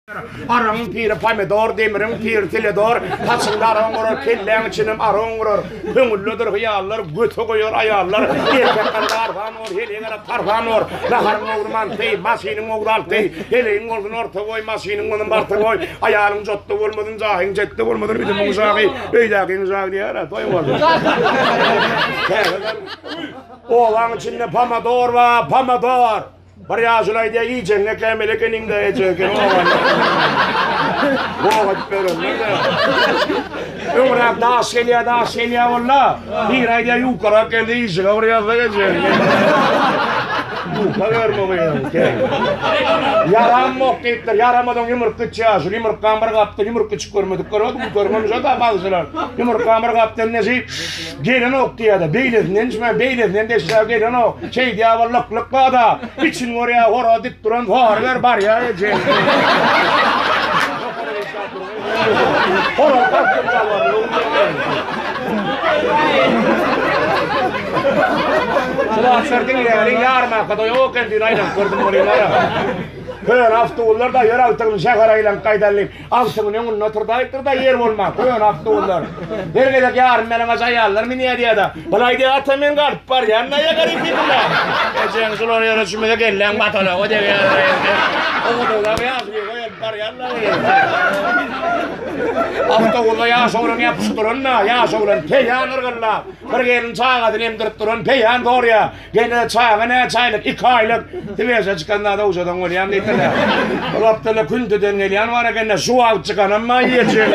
Aragyň piri pomidor, demiriň piri teledor, Saçyňda aragyň bolar, kelläň içinem aragyň bolar. Köňüldedir hyýallar, göte goýar aýallar. Erkek garada arzan bor, heleý gara tarzan bor. Naharyň ogry manty, maşynyň ogry alty. Heleýiň bolsun orta boý, maşynyň bolsun barta boý. Aýalyň jotda bolmasyn, jaýyň jetde bolmasyn, üzümiň jagy, öýdäkiň jagy diýer-ä, toý bolsun. Täzeden obaň içinde pomidor bar, pomidor. Bir ýaşuly aýdýar, iýjegiňe kämil ekeniň-dä eje eken obany. Gok edip berenler-de. Öňräk daş gelýär, daş gelýär walla. Biri aýdýar, ýukarak geldi, işige bir ýazsak eje. Ýuka berme gyzyň. Ýaram ok diýipdir, ýaramadyň ýumurtga iç ýaşuly, ýumurtgaň bir gapdan ýumurtga içip görmedik görmedik, görmemişe-de bagşylar. Ýumurtgaň bir gapdan neşi Gelenok diýýär-de, beýlesinden içmän, beýlesinden deşýär, gelenok. Şeýdýär, bir lyklyk bar-da, için görýär, horaz dik duran sary ber barýar eje. Horaz basdyr Şu wagtlar diňleýärin, ýarmarkada ýok eken düýn aýlanyp gördüm welin gara. Köne awtobuslar-da ýer agtygyny şähere aýlanyp gaýdaly diýip. Agtygyny öňünde oturdaýypdyr-da, ýer bolman, köne awtobuslar. Her gezek ýarym ýalaňaç aýallar münýär diýýär-de. Bulaý diýýär, ata men galyp barýan-da ýa diýipdir. Ejeň şular ýere düşmese kelläň batalaga degýär. Owadanlar ýaşuly goýup barýanlar. Awtobusda ýaş oglan ýapyşyp duran-da, ýaş oglan peýan yrgyllap, bir gelin çagasyny emdirip duran peýan sorýar. Gene çaga näçe aýlyk? Iki aýlyk. Sibeşe çykanda dowşadan bolýan diýipdirler. Ol wagtda künteden gelýän bar ekende, şu wagt çykanam bar ýeçek.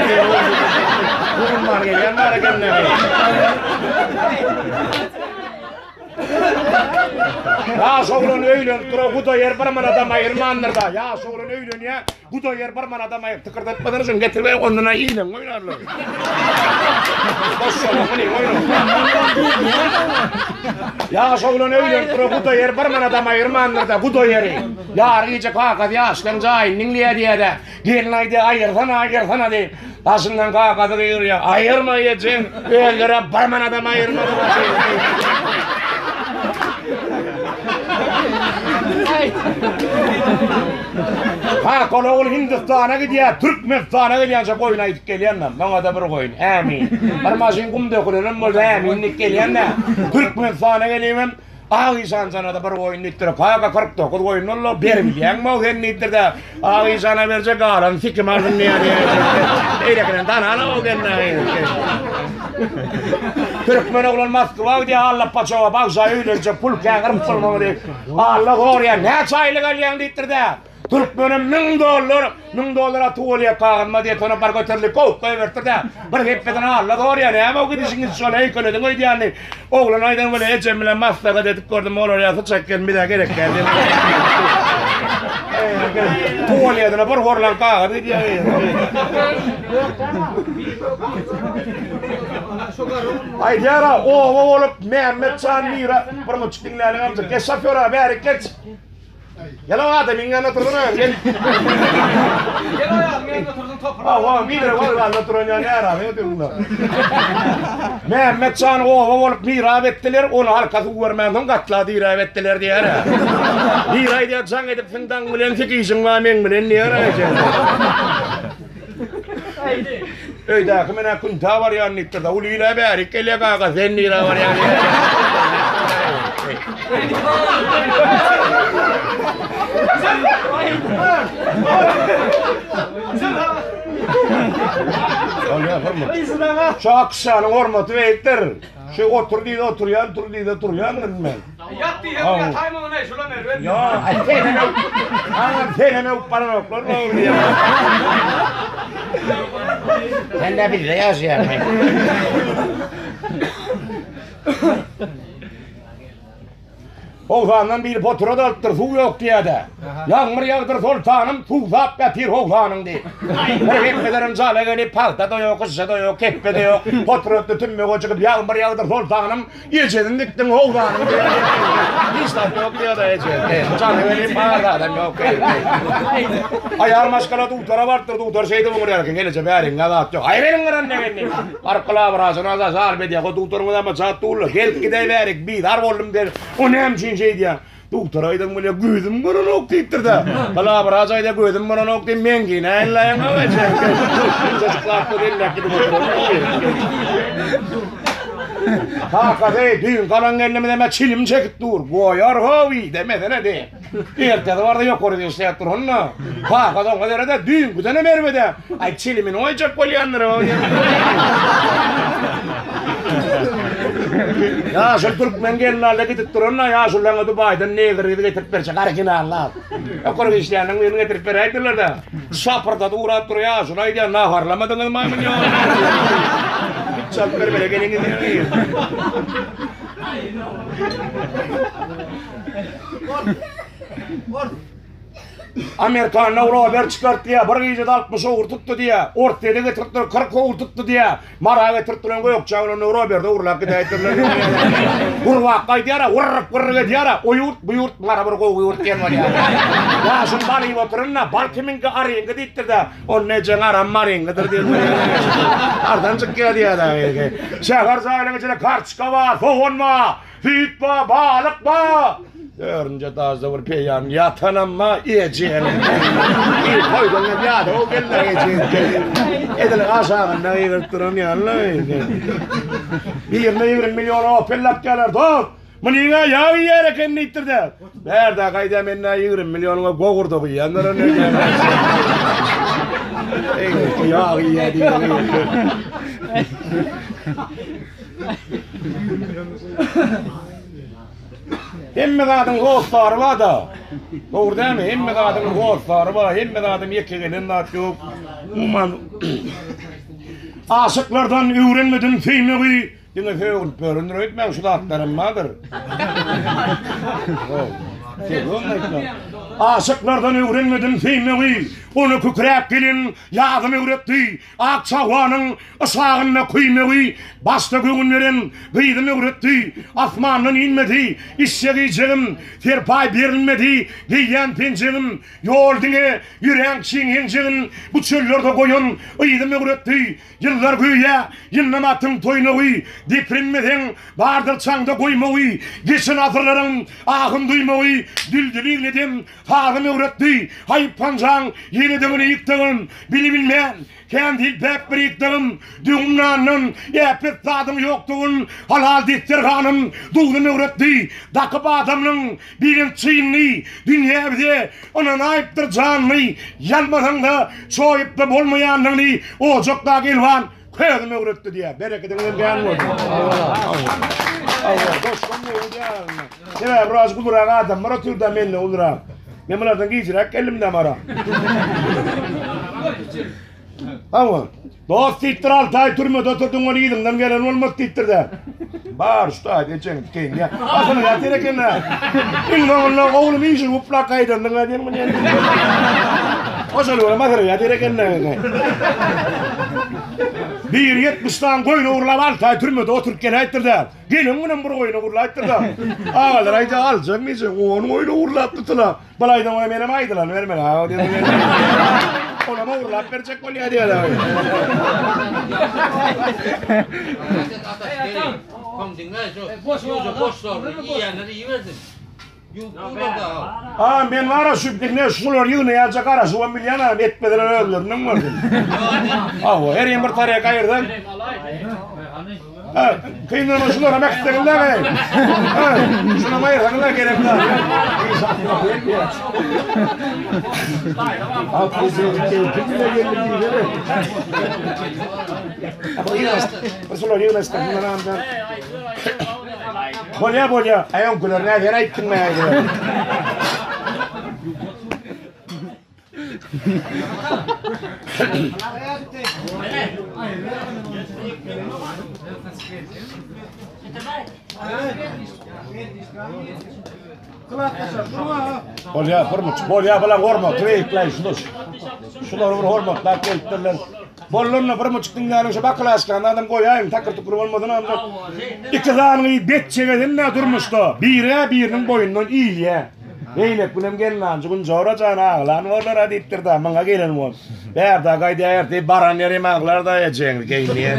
Gurman gelýän bar ekende. Ýaş oglan öýlenip duran Hudaýer bir manadam aýyrmandyr-da. Ýaş oglan öýlenýär, Hudaýer bir manadam aýyr tykyrdatmadan şuny getirip ondan-a iýlen oýnarlar. Boş şonuň muny oýna. Ýaş oglan öýlenip duran Hudaýer bir manadam aýyrmandyr-da, Hudaýeri. Ýary gije kakasy ýaşlaryň jaýyny diňleýär diýýär-de, gelin aýdýar, aýyrsana, aýyrsana diýip. Daşyndan kakasy gygyrýar, aýyrma ejeň, özleri bir manadam aýyrmady. Kakaly ogul Hindistana gidýär, Türkmenistana gelýänçä goýun aýdyp gelýän-de, maňa-da bir goýun, ämin. Bir maşyn gum dökülenem bolsa ämin diýip gelýän-de, Türkmenistana gelibem, Ak işan jana-da bir goýun diýipdir. Kaka 49 goýun boldy, beribilýäňmi sen diýipdir-de, Ak işana berjek galany sikim alsyn diýýär. Beýlekiden tanana o gelin. Türkmen oglan Moskwa gidýär, Alla paçaga bagşa öýlenjek, pul kän gyryp bolmaly diýip. Alla gorýar, näçe aýlyk alýaň diýipdir-de. Türkmene 1000 dollar, 1000 dollara tuwalýa kagyzma diýip, ony bar göterilip kowup goýberipdir-de. Bir hepdeden Alla gorýar, näme o gidişiňiz şol heýkelediň öýdýän diýip. Oglan aýdan bile ejem bilen maslahat edip gördüm, olar ýa syçak gelin bize gerek däl diýip. Tuwalýadyna bir horlan kagyz gidýär. Aýdýar-a, oba bolup Mämmet jan nira, bir muçuk diňläliň amca. Geç şofýor aga, bärik geç. Gel o adamyň ýanynda otursana, gel. Gel aýalyň ýanynda otursun toprak. Hawa, bir wagzalda duran ýa närazy ötüňde. Mämmet jan oba bolup mirap etdiler, ony halka suw bermänsoň gatla diräp etdiler diýer-ä. Bir aýdýar, jaň edipsiň daň bilen, sikişiň bar meň bilen diýer-ä. Öýdäki menä küntä barýan diýipdir-de, uly ile bärik gelýär kaka, sen nirä barýaň diýýär. Şu Akşanyň hormaty beýikdir. Şu otur diýse oturýan, tur diýse turýandyryn men. Ýat diýseň ýataýmaň ine, şulam erbet. Ýok, senem Aňam senem öwüp baranoklar dogry diýýär. Sen-de bizde ýaşaýaň. Howsandan biri potura dalypdyr, suw ýok diýýär-de. Ýagmyr ýagdyr soltanym, suwsap ýatyr howsanyň diýip. Bir hepdederem jala gelip, pagta-da ýok, gyşa-da ýok, kepbe-de ýok. Poturatda tümmege çykyp, ýagmyr ýagdyr soltanym, Ejesini dikdiň howzanyň diýýär. Hiç zat ýok diýýär eje. Jany welin bar zadam ýok. Aýal maşgala dutara barypdyr, dutar şeýdip oňurýar eken, geleje bäriňde zat ýok. Aý meniň gyran degen diýip. Baryp gylabrasyna da zarp edýär. O dutaryňyz ama çat dullar. Gelip gideý bärik, bizar boldum diýip. O näme üçin şeýdýäň? Dugtor aýdan bolýa, gözüm görenok diýipdir-de. Galabraç aýda gözüm görenok diýip, meňkini aýlaýaň aga Çocuklar elläp gidip oturan. Kakasy, düýn galan gelnimiz çilim çekip dur. Goýar how, demesene de. Ertesi barda ýokary işläp duranda, kakasy oňa serede, düýnküdenem erbede. Aý, çilimini goýjak bolýandyr. Ýaşuly türkmen gelin alda gidip duranda, ýaşulylaryňa Dubaýdan negr gyzy getirip berjek, originallar. Ýokary işleýäniň birini getirip beräýdirler-de. Şapyrda durap dur ýaşuly aýdýar, naharlamadyňyzmy muny? Hiç alyp bermeli geliňiz. Amerikanda Robert çykart diýýär, bir gijede 60 owur tutdy diýýär. Orsýede getiripdir, 40 owur tutdy diýýär. Mara getirip duran Gökçe bilen Roberti ogurlap gidäýipdirler. Gurbakga aýdýar-a, wyrryk-wyrryk edýär-a, o ýurt, bu ýurt Mara bir gowy ýurt diýen bolýar. Ýaşuly bal iýip oturyn-da, bal kimiňki, aryňky diýipdir-de, Onda ejeň aram maryňkydyr diýen bolýar. Ardan çykýar diýýär-ä. Şäher jaýlaryň içinde karçka bar, sogan bar. Süýt ba, balyk ba. Dördünji etažda bir peýan ýatanam ba, ejeniň. Bir toýdan gelip ýadaw geldi ejeň. Edil aşagynda gygyryp duran ýaly. Birine 20 million Opel lakýarlar, dost. Munyň-a ýag iýer eken diýipdir-de. Bärde gaýda men-ä 20 millionyňa gowurdak iýendir. Eý, ýag iýýär diýip. Hemme zadyň hossary bar-da. Dogry dälmi? Hemme zadyň hossary bar, hemme zadyň ýeke gelen zat ýok. Umuman aşyklardan öwrenmedim söýmegi, diňe sögünip ýörendir öýtmäň, şu zatlaram bardyr. Aşyklardan öwrenmedim söýmegi, ony kükräp gelen ýazym öwretdi. Ak çaganyň yşagynda köýmegi başda göwün beren gyzym öwretdi. Asmandan inmedi içjek-iýjegim, serpaý berilmedi geýýän penjegim. Ýol diňe ýöräň çiň heňjegin bu çöllerde goýan yzym öwretdi. Ýyllar göýä ýyndam atyň toýnagy, deprenmeseň bardyr çaňda goýmagy, geçen asyrlaryň ahyn duýmagy, düldüli igleden Sazym öwretdi, haýyp panjaň ýeledigini ýykdygym, Bili-bilmän, kän silpäp bir ýykdygym, Döwüm nandan äpet zadyň ýokdugyn, Halal desterhanym duzum öwretdi, Dakyp adamlyň belent çynyny, Dünýä bize ynanaýypdyr janyny, Ýalmasaň-da, çoýup-da bolmaýandygyny, Ojakdaky elwan Közüm öwretdi diýýär. Berekediňizem kän bolsun. Goşgam gowy diýýär. Sebäbi biraz ulurak adam bar oturda menden ulurak. Men bulardan gijräk geldim-de mara. Hawa. Dost diýipdir, 6 aý türmede oturdyň, ol yzyňdan gelen bolmaz diýipdir-de. Bar şu taýda ejeň dikeýin diýýär. Asyl ýatyr eken-dä. Iň soňunda oglum işi guplap gaýdandyň-a diýen muny. Oşol görem asyl ýatyr eken-dä. Biri 70 sany goýun ogurlap 6 aý türmede oturyp geläýipdir-de. Gelen günem bir goýun ogurlaýypdyr-da. Agalar aýdýar, aljak diýjek, on goýun ogurlapdy tula. Bul aýdan goýun menem aýdylany bermeli aga diýip. Onam ogurlap berjek bolýar diýýär. A men bara şu diňe şular ýygnaýança garaşybam bilýän adam etmeseler özlerinden görsün. Hawa, her ýyl bir tarek aýyrdan. Ha, kynlama şulara mäkdeňler ey. Ha, şuna aýyrsaňlar gerek zat. Şular ýygnaşdyrdylar amdan. Bolýa bolýa. Aý öňküler näzer aýtdyň mä aýdyber. Bolýa bir bolýa bilen hormatly beýikler şular. Şular bir hormatlap gelipdirler. Bollanda bir muçuk diňläliň şu baklaşkany adam goýaýyň takyr tukur bolmasyn onda. Iki sanyňy bet çegedin-dä durmuşda. Biri-ä biriniň boýundan iýilýä. Beýleki günem gelnanjy Günjora jan aglan bolar-a diýipdir-dä, muňa gelen bol. Bärde gaýdýar ertir baran ýerim aglar-da ejeňi geýinýär.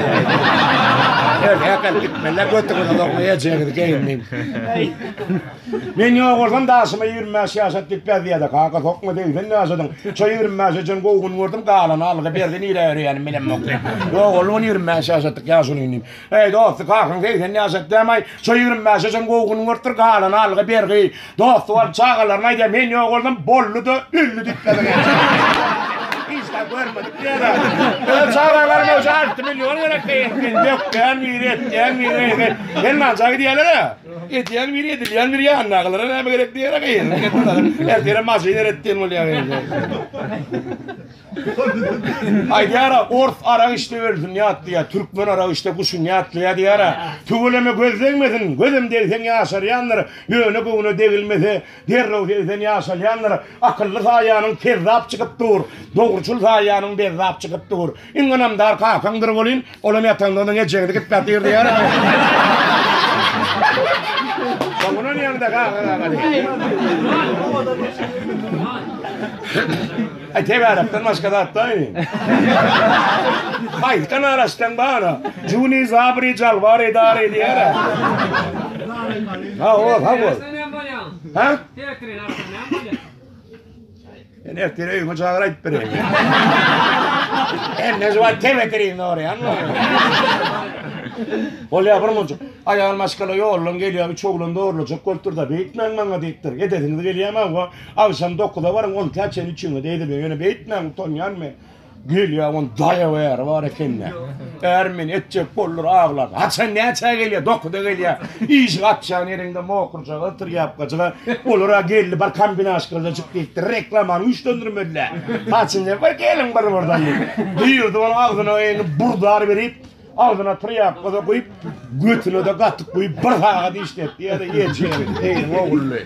Erkek gelip gitmeliler götüňize sokma ejeňizi geýin diýip. Men ýok bolsam daşyma 25 ýaşat diýip ýazýada kaka sokma 80 ýaşadyň. Şo 25 üçin gowy gün gördüm galany algy berdi nirä ýörýänim bilemok diýip. Ýok ol 25 ýaşatdyk ýaşulyny diýip. Eý dosty kakaň 80 ýaşat dämaý şo 25 üçin gowy gün görüpdir galany algy bergi. Dosty bolup çagalaryna aýdýar, men ýok bolsam boldy-da öldi diýip ýazar. Hiç zat görmedik diýýär. Öz çagalaryna şu 6 million gerek diýýär. Dökýän biri, etýän biri. Sen mança gidýärler-ä. Edýän biri, edilýän biri ýanyndakylara näme gerek diýýär gyz. Ertirem maşyn eret diýen bolýar. Aýdýar-a, ors arak içse ölsün ýatlaýar, türkmen arak içse guşuny ýatlaýar diýýär-ä. Tüweleme göz degmesin, gözem degseň ýaşarýandyr, ýöne göwne degilmese, derrew 80 ýaşalýandyr. Akylly saýýanyň kezzap çykyp dur, dogruçyl saýýanyň bezzap çykyp dur. Iň ynamdar kakaňdyr welin, olam ýatanda onuň ejeňi dikip ýatyr diýýär-ä. Soňundan ýaňda kaka kaka diýýär. Aý tebärekden başga zat daýy. Haýsy araçdan bara? Juni zabri jalbary dary diýer. Ha o ha o. Ha? Men ertir öýüňe çagyr aýdyp bereýin. Enne şu wagt tebetirin orýan. Bolýar bir munça. Aýal maşgala ýoldan gelýär, üç oglan dogrulajak bolup dur-da, beýtmäň maňa diýipdir. Edesiňiz gelýärmi hawa? Agşam dokuza baryň, on ikä çenli üçüňe deýdirmeň. Ýöne beýtmäň, utanýan men. Gelýär, onuň daýaw äri bar eken-dä. Ärim meni etjek boldur, aglap. Haçan näçä gelýär? Dokuza gelýär. Işik açýan ýeriňde mokurjaga, trýapkajyga. Olar-a geldi, bir kombinaşkalajyk diýipdir. Reklamany güýçlendirmeli-dä. Haçan bir geliň bir-birden diýip. Girdi, onuň agzyna eýni burdar berip, Agzyna trýapka-da guýup, götüne-de gatyk guýup, bir sagat işletdi ýa-da ýeçeri, eýniň ogully.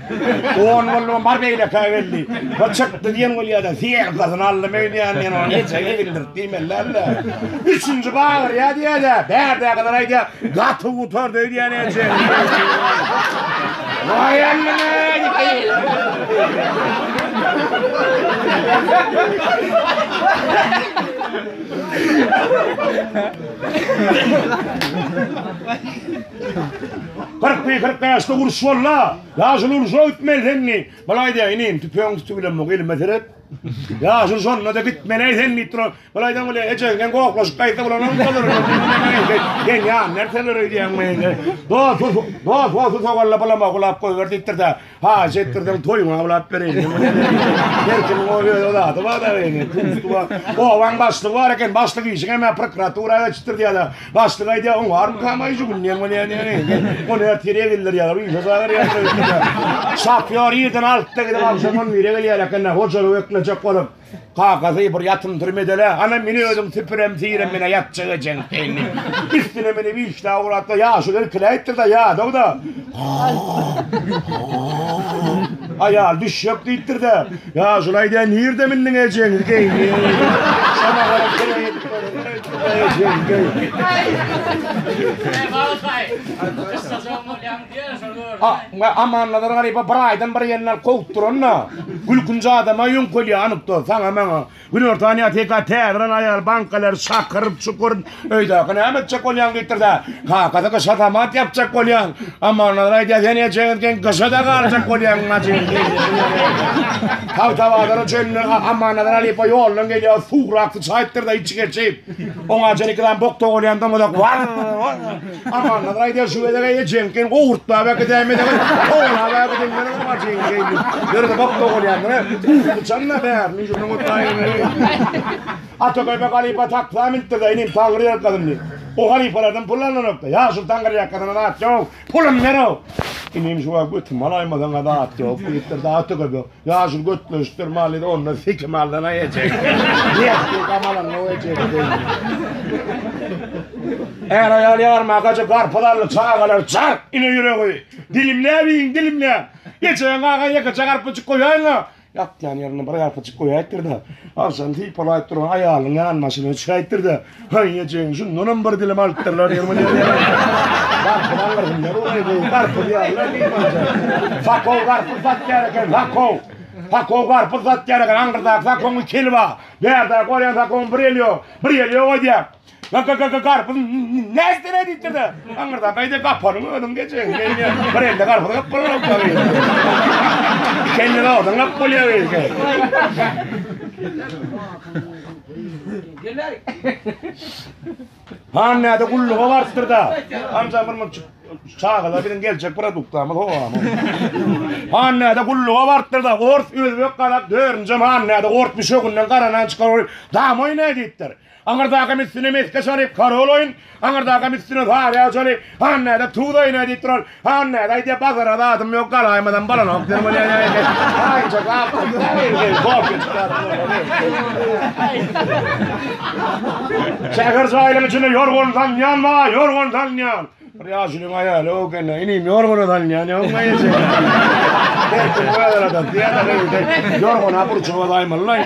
On boldugam bar beýlekä geldi. Bir çykdy diýen bolýar-da, syýelkasyny aldym öýdýän men ony ejege bildirip diýmeli däl-de. Üçünji bagyrýar diýýär-de, bärdäkiler aýdýar, gaty gutardy öýdýän eje. Waý allyna! 41 45-de uruş boldy. Ýaşuly urşa gitmeli sen diýip. Bul aýdýar, inim, tüpeňiň tüti bilen elime seret. Ýaşuly şonda-da gitmeli sen diýip duran. Bul aýdan bolýar, eje, sen goklaşyp gaýtsa bolanam bolar. Sen ýan närsel öýdýäň meni. Dos, dos, dos, sogalla bulama gulap goýber diýipdir-de. Haýyş etdirseň toýuňy awlap bereýin. Her kimiň o öz zady bar da ýene. Kusty bar. Obaň başlygy bar eken, başlyk işiň hem prokuratura geçipdir diýýär. Başlyk aýdýar, oň barmykam aý şu gün diýen bolýar diýýär. Ony ertir egildirýärler, işe çagyrýarlar. Şofýor irden altyda gidip agşam on bire gelýär eken-de, hojalygy eklejek bolup. Kakasy bir ýatym türmedele, ana meni özüm süpürem sirem mene ýatjak ejeň seni. Üstüne meni bir işläp uratda ýaşuly irkiläýipdir-de ýadaw-da. Aýal düşjek diýipdir-de. Ýaşuly aýdýar, nirde mindiň ejeňi geýni. Şona gara kire edip ejeňi geýni. Amannazar garyba bir aýdan bir ýerinden alyp kowup duran-da. Gülkünç adama ýöňkelýär anykda, saňa maňa. Günortan ýatyka täzeden aýal bankalary şakyryp çukuryp, öýdäki näme etjek bolýaň diýipdir-de, kakasy gyşa samat ýapjak bolýaň. Amannazar aýdýar, sen ejeňiz gen gyşa-da galjak bolýaň majyň diýip. Tagtabazara çenli Amannazar halypa ýoldan gelýär, suwrak syçaýypdyr-da içi geçip. Oňa çenli iki sany bok togalaýan doňuzak war war. Amannazar aýdýar, şu gezek ejeň gen gowurtma äkidäýmesek, towlap äkidilmeli majyň diýip. Ýörde bok togalaýandyr. Uçanda bärini şunuň otaýyny. Ataköpek halypa taksa münipdir-de, inim Taňry ýalkasyn diýip. O halypalardan pul alnanokda. Ýaşuly Taňry ýalkasyna zat ýok. Pulum ber-ow. Inim şu wagt götümi alaýmasaň-a zat ýok diýipdir-de Ataköpek. Ýaşuly götleşipdir malyny onda sikim aldan-a ejeň. Nätdi gamalanda o ejeň. Är-aýal ýarmakaça garpyz aldy, çagalar çark ine ýüregi. Dilimläp iýiň, dilimläp. Ejeň aga ýekeje garpyjyk goýaýyň-a. Ýatýan ýerinde bir garpyjyk goýaýypdyr-da, agşam sypalaýyp duran aýalynyň ýanbaşyna düşäýipdir-de, Haý, ejeň, şundanam bir dilim alypdyrlar diýen bolýar. Garpyz aňyrsynda uraý gowy garpyz ýalylar diýip Sakow garpyz satýar eken, sakow. Sakow garpyz satýar eken, aňyrdaky sakowyň iki eli bar. Bärdäki barýan sakowyň bir eli ýok. Bir eli ýok aýdýar. Garpyz näsene diýipdir-de. Aňyrda gaýda gapanyň özüň geçeň. Bir elde garpyz gap bolar. Kendin aldın gap bolýar. Han näde gulluga barypdyr-da. Amca bir munça çagalar biziň geljek produktlarymyz howamy. Han näde gulluga barypdyr-da. Ors, özbek, gazak dördünjem han näde ors düşeginden garanan çykaryp, damoý näde diýipdir. Aňyrdakam üstüne mesge çalyp, korol oýun, aňyrdakam üstüne zarýa çalyp, han näde tuz oýna diýip duran, han näde aýdýar, bazara zadym ýok, galaýmasam bolanok diýen bolýar. Aýja kofe Şäher jaýlaryň içinde ýorgan salynýan bar, ýorgan salynýan. Bir ýaşulyň aýaly o gene inim ýorgana salynýan ýok eje. Herkim öz aradan diýýär-de, ýorgana burçuga gaýmalylaý.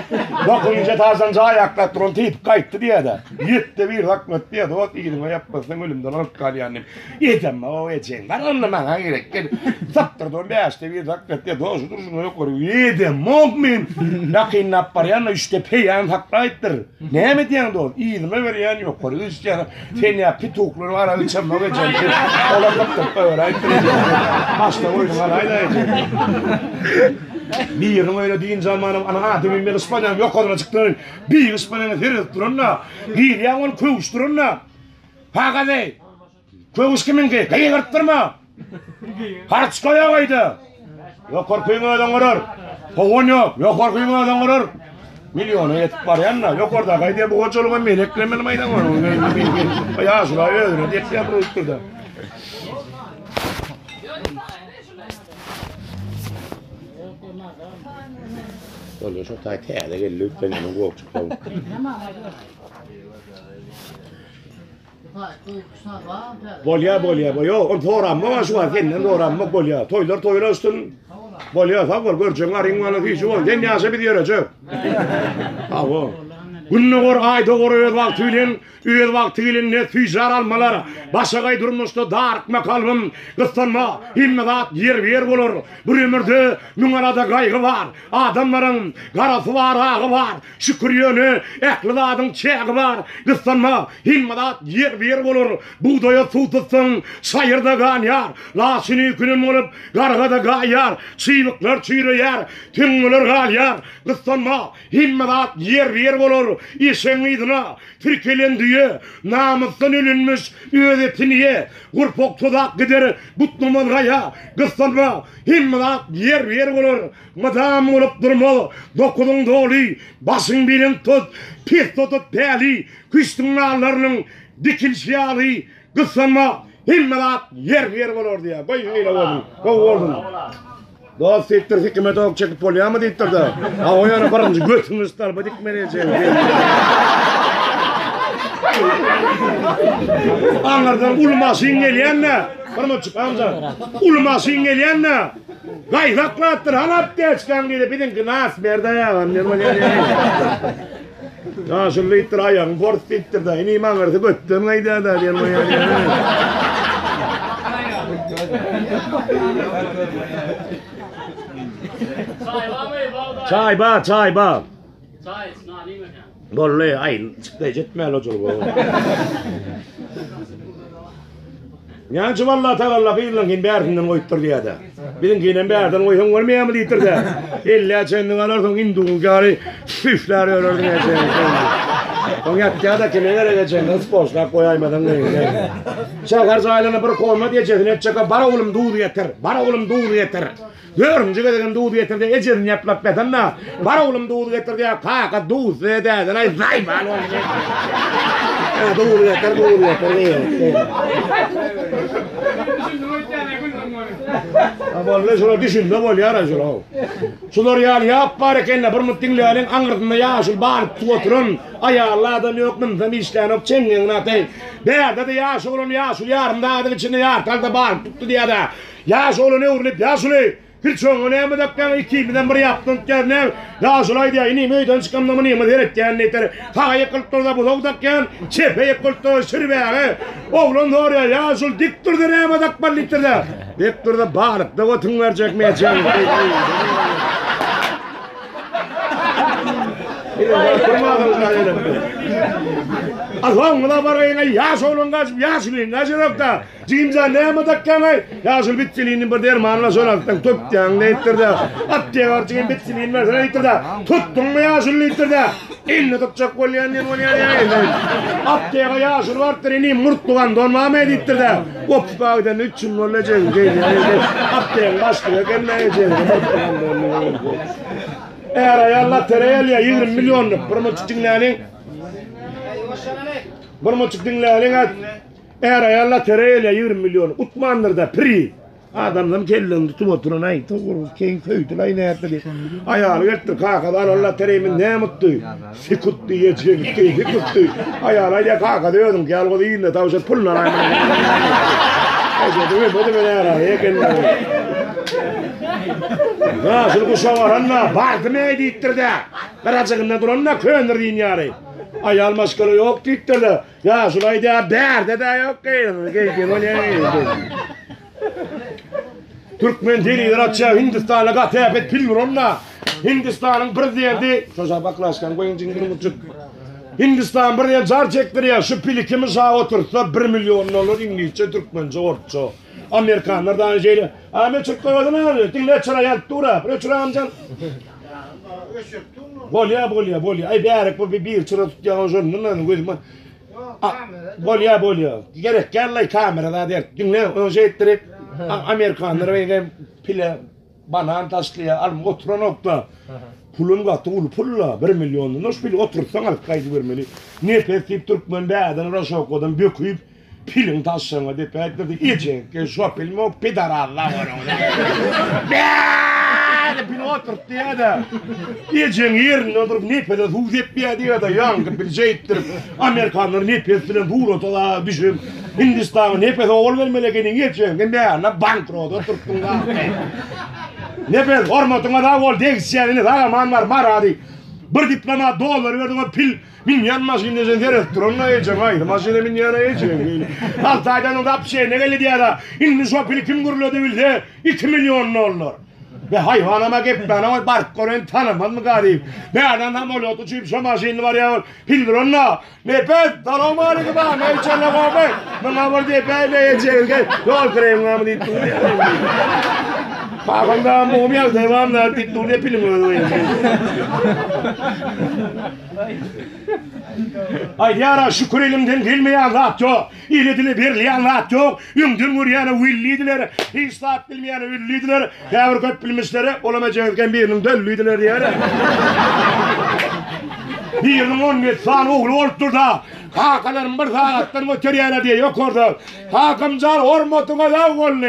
Dokuzynjy etaždan jaý aklap duran typyp gaýtdy diýýär-de. Ýetde bir saklat diýýär, dost yzyňa ýapmasaň ölümden alyp galýan diýip. Ejem o ejeň bar onda maňa gerek gel. Sapdyrdy ol bäşde bir saklat diýýär, dost şu durşuna ýokary. Edemok men. Ýakynlap barýan-da üçde peýan saklaýypdyr. Näme edýäň dost? Yzyma berýän ýokary düşýän. Sen ýa pituklary arak içemok ejem. Olar gypdyryp goýberäýipdir ejem. Başda goýduň alaýda ejem. Biriniň öýüne dynç almanam ana adamym men Ispaniýanyň ýokaryna çykdym. Bir Ispaniýa seredip duran-da, girýän ol köwüş duran-da. Kakazeý. Köwüş kimiňki? Gygyryp durma. Harç goýa goýdy. Ýokarkyň özüň görer. Howan ýok. Ýokarkyň özüň görer. Milliona ýetip barýan da, ýokarda gaýdýar bu hojalyga men eklemeli maýdan ony. Ýaşula özüne diýip durupdyr-da. Bolýar şo taý täze geldi, üpleneniň gowçukda. Bolýa bolýa bo ýok ony soramok şu wagt senden soramok bolýa toýlar toýlaşsyn bolýa sag bol görjegiň aryň bala süýji bol sen ýaşa biz ýörejek sag bol Gün dogar aý dogar öz wagty bilen öz wagty gelende süýjär almalar başagaý durmuşda darykma kalbym gyssanma hemme zat ýerbe-ýer bolar bir ömürde müň alada gaýgy bar adamlaryň garasy bar agy bar Şükür ýöne ähli zadyň çägi bar, gyssanma, hemme zat ýerbe-ýer bolar, bugdaýa suw tutsaň, çaýyrda ganýar, laçyn öýkünen bolup, garga-da gaýýar, çybyklar çüýreýär, töňňeler galýar, gyssanma, hemme zat ýerbe-ýer bolar, eşegiň yzyna tirkelen düýe, namysdan ölenmiş, öz etini ýe, gurpak tozap gider, butnamaz gaýa, gyssanma, hemme zat ýerbe-ýer bolar, Mydam bolup durmaz, dokuzyň doly, Başyň belent tut, pesde tut päli, Küştüň nallarynyň dikilişi ýaly, Gyssanma, hemme zat ýerbe-ýer bolar diýýär. Goý şeýle bolsun, gowy bolsun. Dost diýipdir, sikime tok çekip bolýarmy diýipdir-de. A o ýöne birinji götüňi stolba dikmeli ejeň. Aňyrdan uly maşyn gelýän-de, bir munçuk amca, uly maşyn gelýän-de, Gaý saklapdyr, hany apteçkaň diýdi, biziňki nas berde ýagan diýen bolýar. Ýaşuly diýipdir, aýagyň pors diýipdir-de, inim aňyrsy götden gaýdýar-da diýen bolýar. Çaý bar, çaý bar. Çaý iç, nan iýmeseň. Boldy, aý, çykdaýjy etmäli ojalyga. Näçe walla tagalla gyzlaňkyny bärsinden goýupdyr diýýär-de. Biziňkinem bärden goýsaň bolmaýarmy diýipdir-de. Ellä çenli alarsyň indugyň ýaly süflär ölerdiň ejeň. Soň ýatýar-da kime gerek ejeňden sportlap goýaýmasaň diýýär. Şäher jaýlaryna bir komnat ejesine etjek bar oglum duz getir, bar oglum duz getir. Dördünji gezegem duz getir diýip ejesini ýaplap ýatanda, bar oglum duz getir diýýär, kaka duz däden aý zaýban boldy. Duz getir, duz getir diýýär. Boldy, şular düşünse bolýar şular. Şular ýaly ýap bar ekende bir mut diňläliň aňyrsynda ýaşuly balyk tutup oturan aýally adam ýok, münsem işlänok çeňňegini ataý. Bärde-de ýaş oglan ýaşuly ýarym sagadyň içinde ýarty alda balyk tutdy diýýär-de. Ýaş oglan öwrülip, Ýaşuly, pirçoňa näme dakýaň, ikimizem bir ýapdan tutýas näme? Ýaşuly aýdýar, Inim, öýden çykamda munyňy seretýän diýipdir. Saga ýykylyp dursa buzag dakýan, çepe ýykylyp dursa şirbäge. Oglan soraýar, Ýaşuly, dik dursa näme dakmaly diýipdir-de. Dik dursa balykda götüň berjek mejeň. A soňuna baraýyn-aý, ýaş oglan gaçyp, ýaşulyň gaçanok-da. Jigimjan näme dakýaň-aý? Ýaşuly bitsilini bir dermanla şol altdan tutýaň diýipdir-de. Apteka baryp jigim bitsilini bersene diýipdir-de. Tutduňmy ýaşuly diýipdir-de. Indi tutjak bolýan diýen bolýar ýa. Apteka ýaşuly barypdyr, inim murtly gandon barmy diýipdir-de. Gopga gidende üç ýyl boldy ejegi geýýär. Aptegiň başlygy eken-de ejegi murtly gandon. Är-aýal lotereýa alýar 20 millionlyk. Bir murtçuk diňläliň. Bir murtçuk diňläliň. Är-aýal lotereýa alýar 20 million. Utmandyr-da, pri. Adamlaryň kellesini tutup oturan aý, toguruz keň söýdülaý nätdi diýip. Aýaly gelipdir, kakasy alan lotereýimi näme utdy? Sik utdy, ýejeňki, sik utdy. Aýaly aýdýar, kakasy özüňki ýaly gowy ýylyna tabşyr, puluny alaýmaly. Ejesi öýmedi men är-aýal eken. Ýaşuly guşa baranda, bardym-eý diýipdir-de, gyrajygynda duranda köndir diýen ýaly. Aýal maşgala ýok diýipdir-de, Ýaşuly aýdýar, bärde-de ýok geýdi bolýar. Türkmen telewizor açýar, Hindistanda gaty äpet pil duran-da. Hindistanyň prezidenti, şoşa baklaşkan goýuň jiň bir muçuk. Hindistan prezidenti jar çekdirýär, şu pili kim şa oturtsa 1 million dollar iňlisçe, türkmençe, orsça. Amerikanlar da şeýle. A men çykyp goýmadym abi, diňle çyra ýanyp dur-a. Bir öçür amjan. Bolýa, bolýa, bolýa. Aý bärik bu bir çyra tutýan şondan gözüme. Bolýa, bolýa. Gerek däl-laý kamera zat ert. Diňle, ony şeýtdirip amerikanlar beýle pile banan taşlaýar, alym oturanok-da. Pulum gaty uly pul-la, 1 milliondan şu pili oturtsaň alyp gaýdybermeli. Nepes diýip türkmen bäden raşokadan böküp Piliň taşlaňa depäýipdir diýip, ejeňki şo pilmi o pidarazlar onuň. Bäri pili oturtdy ýa-da. Ejeň ýerinde durup nepese suw sepýär diýýär-de, ýaňky pil şeýtdirip, amerikanlar nepes bilen surata da düşüp, Hindistana nepese ogul bermeli ekeniň ejeňki bärine bankrot oturtdyň da. Nepes hormatyňa sag bol, degişýän indi sag aman bar, mara diýip. Bir diplomat dollar berdiň o pil Münýän maşynda sen seredip duran-da ejeň aýry maşyna münýän-ä ejeň. Alty aýdan soň zapçeýne geldi diýýär-ä. Indi şo pili kim gürledi bilse, 2 million dollar. Be haýwanam-a gepläne baryp göreýin tanamazmyka diýip. Bärden samolýot uçup şo maşynly barýar ol. Pil duran-da, Nepes, salowmaleýkim a, näçe gowy. Muňa bir depäý-le ejeňe, ýol kireýiň barmy diýip dur. Kakam da mum ýagdaý barmy diýip dur, piliň özi. Aýdýar-a, şükür elimden gelmeýän zat ýok. Ile dile berilýän zat ýok. Öňden görýäne wellidiler, hiç zat bilmeýäne üllidiler, käbir köp bilmişlere olam ejeňizken biriniň döllidiler diýýär-ä. Biriniň on ýedi sany ogly bolupdyr-da, kakalarym bir sagatdan göterýär-ä diýýär ýokarda. Kakam jan, hormatyňa sag bolun.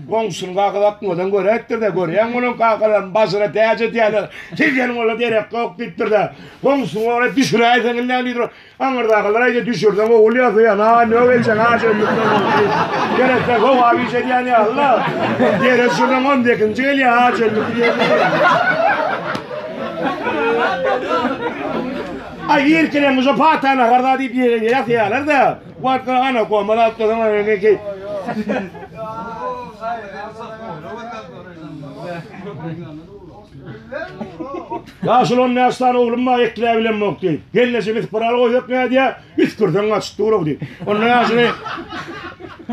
Goňşynyň kakasy akmadan göräýipdir-de, görýäňmi olaň kakalaryny başyna täç edýärler, sizden ola derek ýok diýipdir-de, goňşynyň ogly düşüräýseň indi diýip, aňyrdakylar aýdýar, düşürseň ogul ýasaýan, a nö geljeň, a şöndükden boldy. Gerekse sogap iş edýän ýaly-la. Dere düşürseň on sekizinji gelýär, a şöndük diýýär. Aý irkilen şu pata nahar zat diýip ýasaýarlar-da. Wagtda ana koma zatlaryň öňeki. Ýaşuly on bäş sany oglum bar, ekläbilemok diýip. Gelnejem isparal goýsak nädýär? Üsgürseň gaçyp dur-ow diýip. Onda ýaşuly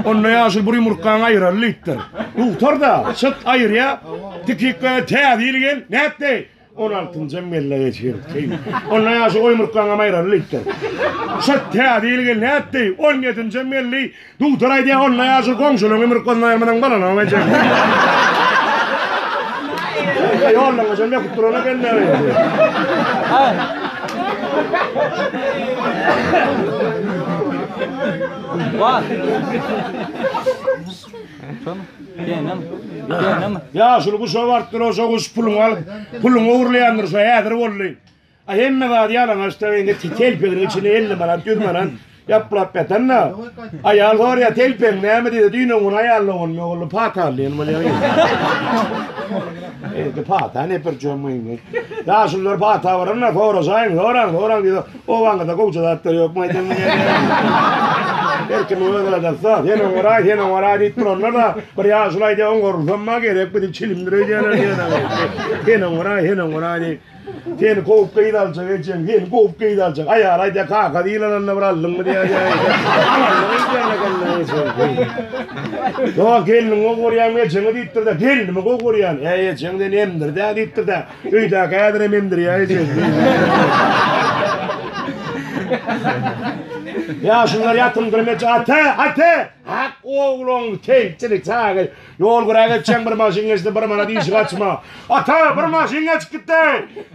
Onda ýaşuly bir ýumurtgaňy aýyraly diýipdir. Dugtor-da, çyt aýyrýar. Tikik täze ýyl gel, nätdi? On altynjam gelle geçirdi. Onda ýaşy goýmurtgaňam aýraly diýipdir. Şo täze ýyl geldi nätdi? On ýedinjem geldi. Dugtor aýdýar, onda ýaşy goňşularyň ýumurtgasyny aýyrmasaň bolanok ejeň. Ýoldan geçen böküp duran eken. Bar. Ýaşuly guşa barypdyr, oşa guş puluňy alyp, puluňy ogurlaýandyr, şo häzir boldy. A hemme zady ýalaňaçda indi telpeginiň içinde 50 manat, 100 manat ýaplap ýatan-da. Aýal soraýar, telpegiň näme diýse, düýn öňňün aýal ogluny ogly pata aldy diýen bolýar. Indi pata ne bir jom indi. Ýaşulular pata baranda soraşaýyň, soraň, soraň diýse, Obaňyzda gowja zatlar ýokmy aýdyň muny. Her kim öz aladasy, sen oňaraý, sen oňaraý diýip duranlar-da, bir ýaşuly aýdýar, oňarylsam-a gerek biziň çilimdir öýdýärler diýýär. Sen oňaraý, sen oňaraý diýip. Seni kowup gyz aljak ejeň, seni kowup gyz aljak. Aýaly aýdýar, kaka ýylananda bir aldyňmy diýýär. Alandyň diýýär ejeň. Ýok, gelniňi gowy görýäňmi ejeňi diýipdir-de, gelnimi gowy görýän. Äý, ejeň seni emdirdi-ä diýipdir-de, öýdäki häzirem emdirýär ejeň. Ýaşulular ýatymdyrym eje, ata, ata! Hak ogluň teýçilik çagy. Ýol güräp geçýäň bir maşyn geçdi bir manat işik açma. Ata bir maşyn geçip gitdi.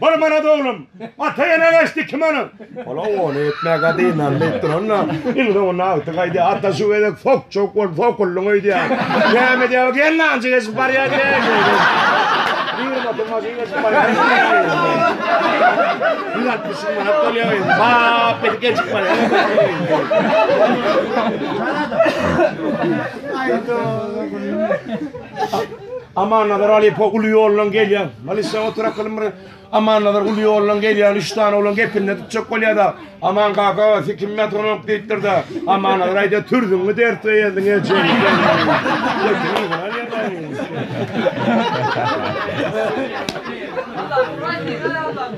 Bir manat oglum. Ata ýene geçdi 2 manat. Ola ony etmäge dynarly diýip duranda iň soňunda agtyk aýdýar. Ata şu gezek sokjak bolup sokuldyň öýdýär. Näme diýýär? Gel nanjy geçip barýar diýýär. Bir motor maşyn geçip barýar. 160 manat bolýar. Bap edip geçip barýar. Amannazar Alypa uly ýoldan gelýär. Malisa otur akylym bir. Amannazar uly ýoldan gelýär. Üç sany oglan gepinde tutjak bolýar-da. Aman kaka, sikim ýatyranok diýipdir-de. Amannazar aýdýar, türzüňi dert öýerdiň ejeň.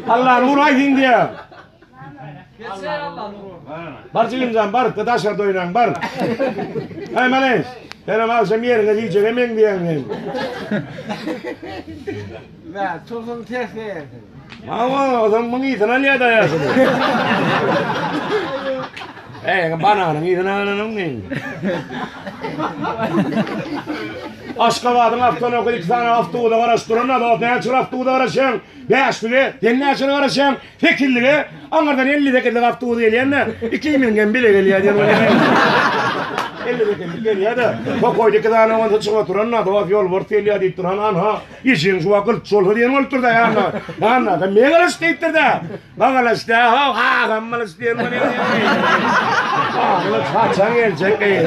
Allah nur aýsyn diýýär. Bar jigimjan bar, daşarda oýnaň bar. Aý maleş, senem agşam ýeriňe diýjege meň diýýäň sen. Mä, tursun ters diýersiň. Hawa, ozam muň yzyny alýar da ýaşuly. Eý, bananyň yzyny alanyň men. Aşgabadyň awtonoky iki sany awtobusa garaşyp duran da, näçe bir awtobusa garaşýaň? Bäşlige, sen näçe garaşýaň? Sekizlige, aňyrdan 58-lik awtobus gelýän-de, ikimiziňkem bile gelýär diýen bolýar. 58-lik gelýär-de, tokaýda iki sany onsa çykyp oturan-da, dost ýolbars gelýär diýip duran, anha, işiň şu wagt gylyç bolsa diýen bolupdyr-da, ýanyna. Ýanyna, men gylyç diýipdir-de. Ba gylyç dä, ho, agam gylyç diýen bolýar. Gylyç haçan geljek, eý,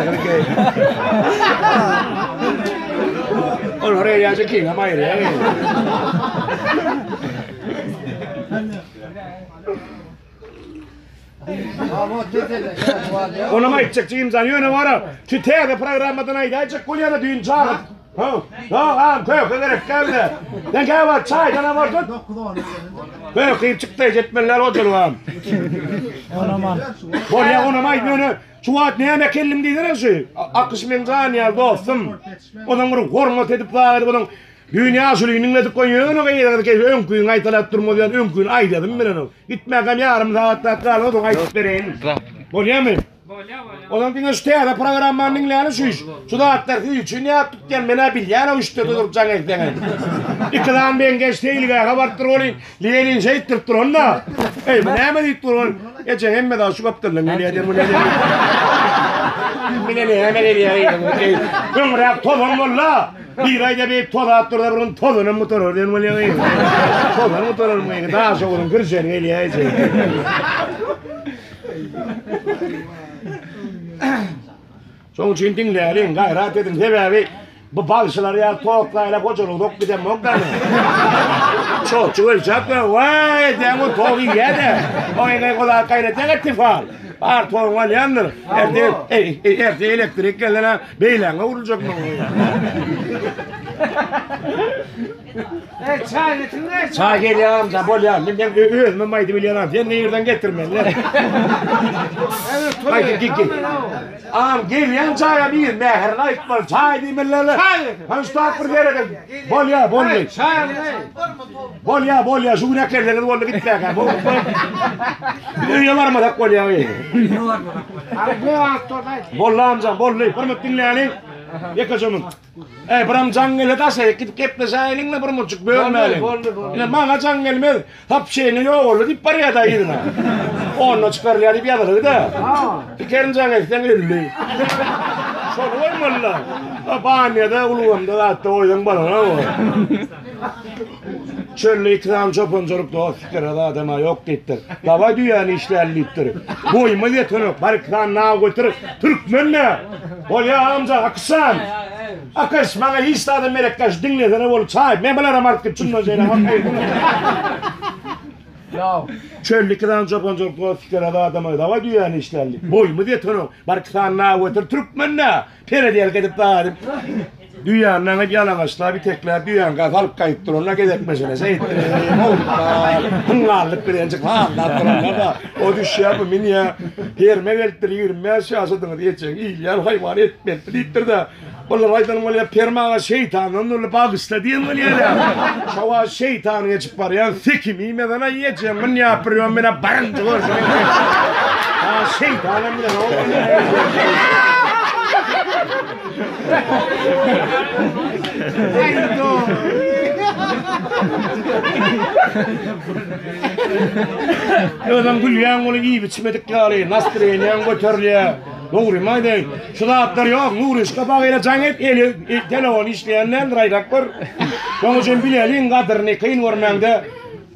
Olar eýýämje kiňem aýyrýar. Onam aýtjak jigimjan ýöne bara şu täze programmadan aýdaýjak bolýana düýn çagyp. Ha, ha, ha, köke gerek dälde. Sen käwagt çaýdan bardyk. Köke iýip çykdy, jetmeliler hojalygam. Onam. Bolýa onam aýt ýöne şu wagt näme kellim diýsene şu. Akyş meň jan ýaly dostum. Onuň bir hormat edip zat edip onuň Düýn ýaşulyny diňledik goý ýöne gyzyňyz gelip öňküňi gaýtalap durmaz ýaly öňküni aýdasym bilenok. Gitmäkäm ýarym sagatlap galan soň aýdyp bereýin. Bolýamy? Bolýa bolýa. Onam diňe şu täze programmany diňläli şu iş. Şu zatlar siz üçin ýat tutýan menä bilýän o üçde durup jaň etseňiz. Iki sany meňkeş seýilgähe baryp dur welin Lenin şeýtdirip duran-da. Eý bu näme diýip dur ol. Ejeň hemme zat şu gapdaldan gelýär diýen bolýar. Mine näme gelýär diýen. Öňräk tozan boldy. Bir aýda beýik tozap dursa bir gün tozanam gutarar diýen bolýar. Tozan gutarar mı? Daş ogluň kirşeni gelýär eje. Şoň üçin diňläliň, gaýrat ediň. Sebäbi bu bagşylar ýa toklaýla hojalyk dok giden bok da. Çoçu ölçäp we waý diýen o tok iýýär-de. Oýňa gola gaýrat tifal. Bar toguň alýandyr. Erte, erte elektrik gelene beýläňe uruljak muň. Ey çay getirme. Çay gelýär amca, bolýar. Men men özümem aýdyp bilýän, sen nirden getirmeli? Gaýdyp git git. Am gelýän çaýa bir mähirini aýtmaly, çaý diýmeliler. Çaý getir. Han şu bir gerek. Bolýar, boldy. Çay al. Bolýar, bolýar. Şu gün äkelseňiz boldy gitmäkä. Bu öýe barmasak bolýar. Abi bu aktorda. Boldy amca, boldy. Bir minut diňläliň. Ýekeje minut. Ey, biram jaň gele daşaýyk gidip gepleşäýeliň-le bir munçuk bölmäliň. Boldy, boldy. Ine maňa jaň gelmez. Sapşeýni ýok boldy diýip barýar da yzyna. Onda çykarylýar diýip ýazylygy-da. Pikerin jaň etseň öldi. Şony goýmaly-da. Banýada, ulgamda zatda goýsaň bolana bu. Çölde iki sany çopançalyk dost pikir adama ýok diýipdir. Dawaý düýäni işläli diýipdir. Boýuma ýetenok, bar iki sany naw götür, türkmen-de. Bolýa amca, Akyşjan. Akyş, maňa hiç zadam gerek däl, şu diňlesene bolup çaý. Men bularam alyp git, şundan şeýle Çölde iki sany çopançalyk dost pikir adama dawaý düýäni işläli diýip. Boýumyz ýetenok, bar iki sany naw götür, türkmen-de. Peredelka edip zat edip. Düýäni aňyp ýalaňaçlap itekläp düýäňkä salyp gaýyp duranda gezek mesele şeýtdi. Hyngallyk bilenjik sallap duranda-da o düşýär bu münýär. Perme gelipdir 25 ýaşadyňyz ejeň iýilýän haýwan etmelidi diýipdir-de. Bular aýdan bolýar Perme aga şeýtandan doly bagyşla diýen bolýar-a. Şo wagt şeýtan geçip barýan sekim iýmeden-ä ejeň münýär bir menä birinji görşüm. Ha şeýtanam bilenok. Özem gülýäň ony iýip içmedik ýaly, nastreniýaň göterilýär. Dogrymy aýdaýyn, şu zatlar ýok. Nuryşka bagyra jaň et, eli telefon işleýän däldir, aýdap gör. Şonuň üçin bileliň gadyryny, kyn görmäňde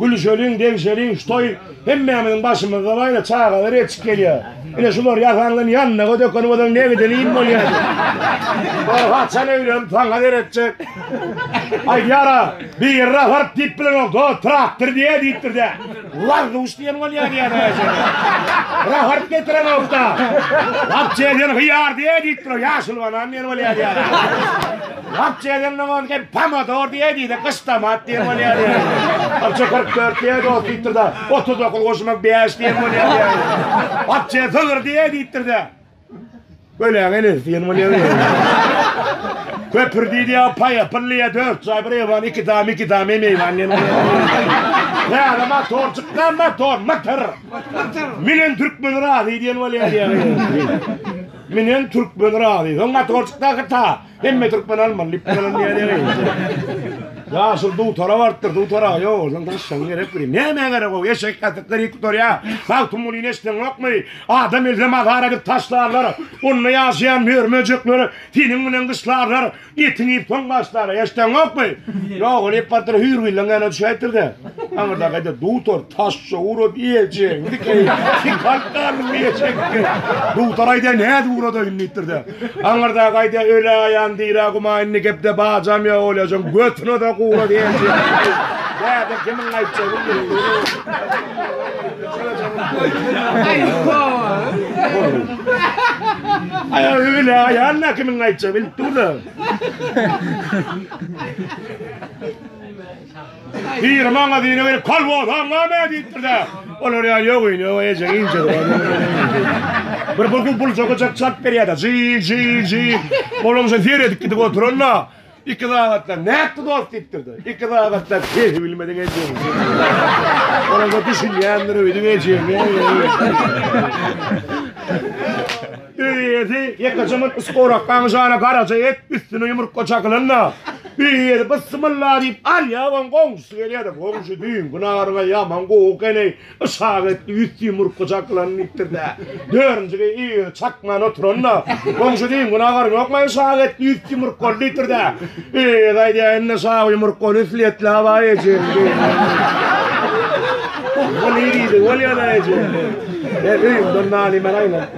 gülüşeliň, degişeliň, şu toý Hemmämiziň başymyzda baýra çagalar ýetişip gelýär. Ine şular ýasandan ýandaga döken bolsaň ne giden iým bolýardy. Bar haçan öýlenip saňa seretjek. Aýdýara, biri raharyp diýip bilenok, do traktor diýä diýipdir-de. Warduş diýen bolýar diýýär aýşa. Raharyp getirenok-da. Wapçe sen hyýar diýä diýipdir, ýaşyl banan diýen bolýar diýýär. Wapçe sen oňa pomidor diýä diýdi, gyşdamat diýen bolýar diýýär. Wapçe 44 diýä dost diýipdir-de, 39 goşmak 5 diýen bolýar diýýär. Wapçe sygyr diýä diýipdir-de. Öläň enesi diýen bolýar diýýär. Köpür diýdi ýa paýapyl diýýär, dört jaý bir ewan, iki dam, iki dam emeýwan diýen bolýar. Täze motor çykdy, motor, motor. Minen türkmen razy diýen bolýar diýýär. Minen türkmen razy. Soň motor çykdy ahyr ta. Hemme türkmen almaly diýip bilen diýýär. Ýaşul dutara barypdyr, dutara ýok, ondan daşdan gerek bir. Näme gerek o eşek gatyklary gutarýar. Magtymgulyny eşdeňokmy? Adam ölse mazar edip taşlarlar. Onda ýaşaýan mör-möjekler seniň bilen gyşlarlar. Etiňi iýip soň başlarlar. Eşdeňokmy? Ýok, ol ýyp batyr hüýrgilleň ýanyna düşäýipdir-de. Aňyrda gaýda dutar taşça ugrap ejeňi dikeý. Sikalp galdym ejeň. Dutar aýdýar, nädip ugradaýyn diýipdir-de. Aňyrda gaýda öle aýan dirä guma indi gepde bajam ýok olýajaň götüne-de gura diýen. Däde kimiň aýtjagyny bilmedim. Aý öle aýan da kimiň aýtjagyny bilip dur-da. Biri maňa diýene gelip kolbosaň näme diýipdir-de. Olar ýa ýok ýok ýok ejeň ince. Bir bir gün bulja çalyp berýär-de. Ji ji ji. Olam şo seredip gidip oturanda iki sagatdan nätdi dost diýipdir-de. Iki sagatdan sesi bilmediň ejeň. Olam da düşünýändir öýdüp ejeň. Öýesi ýekeje mut skorakkaň jana garaja et üstüne ýumurtga çakylanda. Öýesi bysmylla diýip alýar oň goňşusy gelýär-de, goňşy düýnki naryňa ýaman gowy eken-eý, yşak etli üsti ýumurtga çakylan diýipdir-de. Dördünji öýesi çakman oturanda, goňşy düýnki naryň ýokmy yşak etli üsti ýumurtgaly diýipdir-de. Öýesi aýdýar, indi şagy ýumurtgaly üstli etli abaý ejem diýip. Ol iri bolýar ejem. Men öýümden nan iýmän aýlanyp.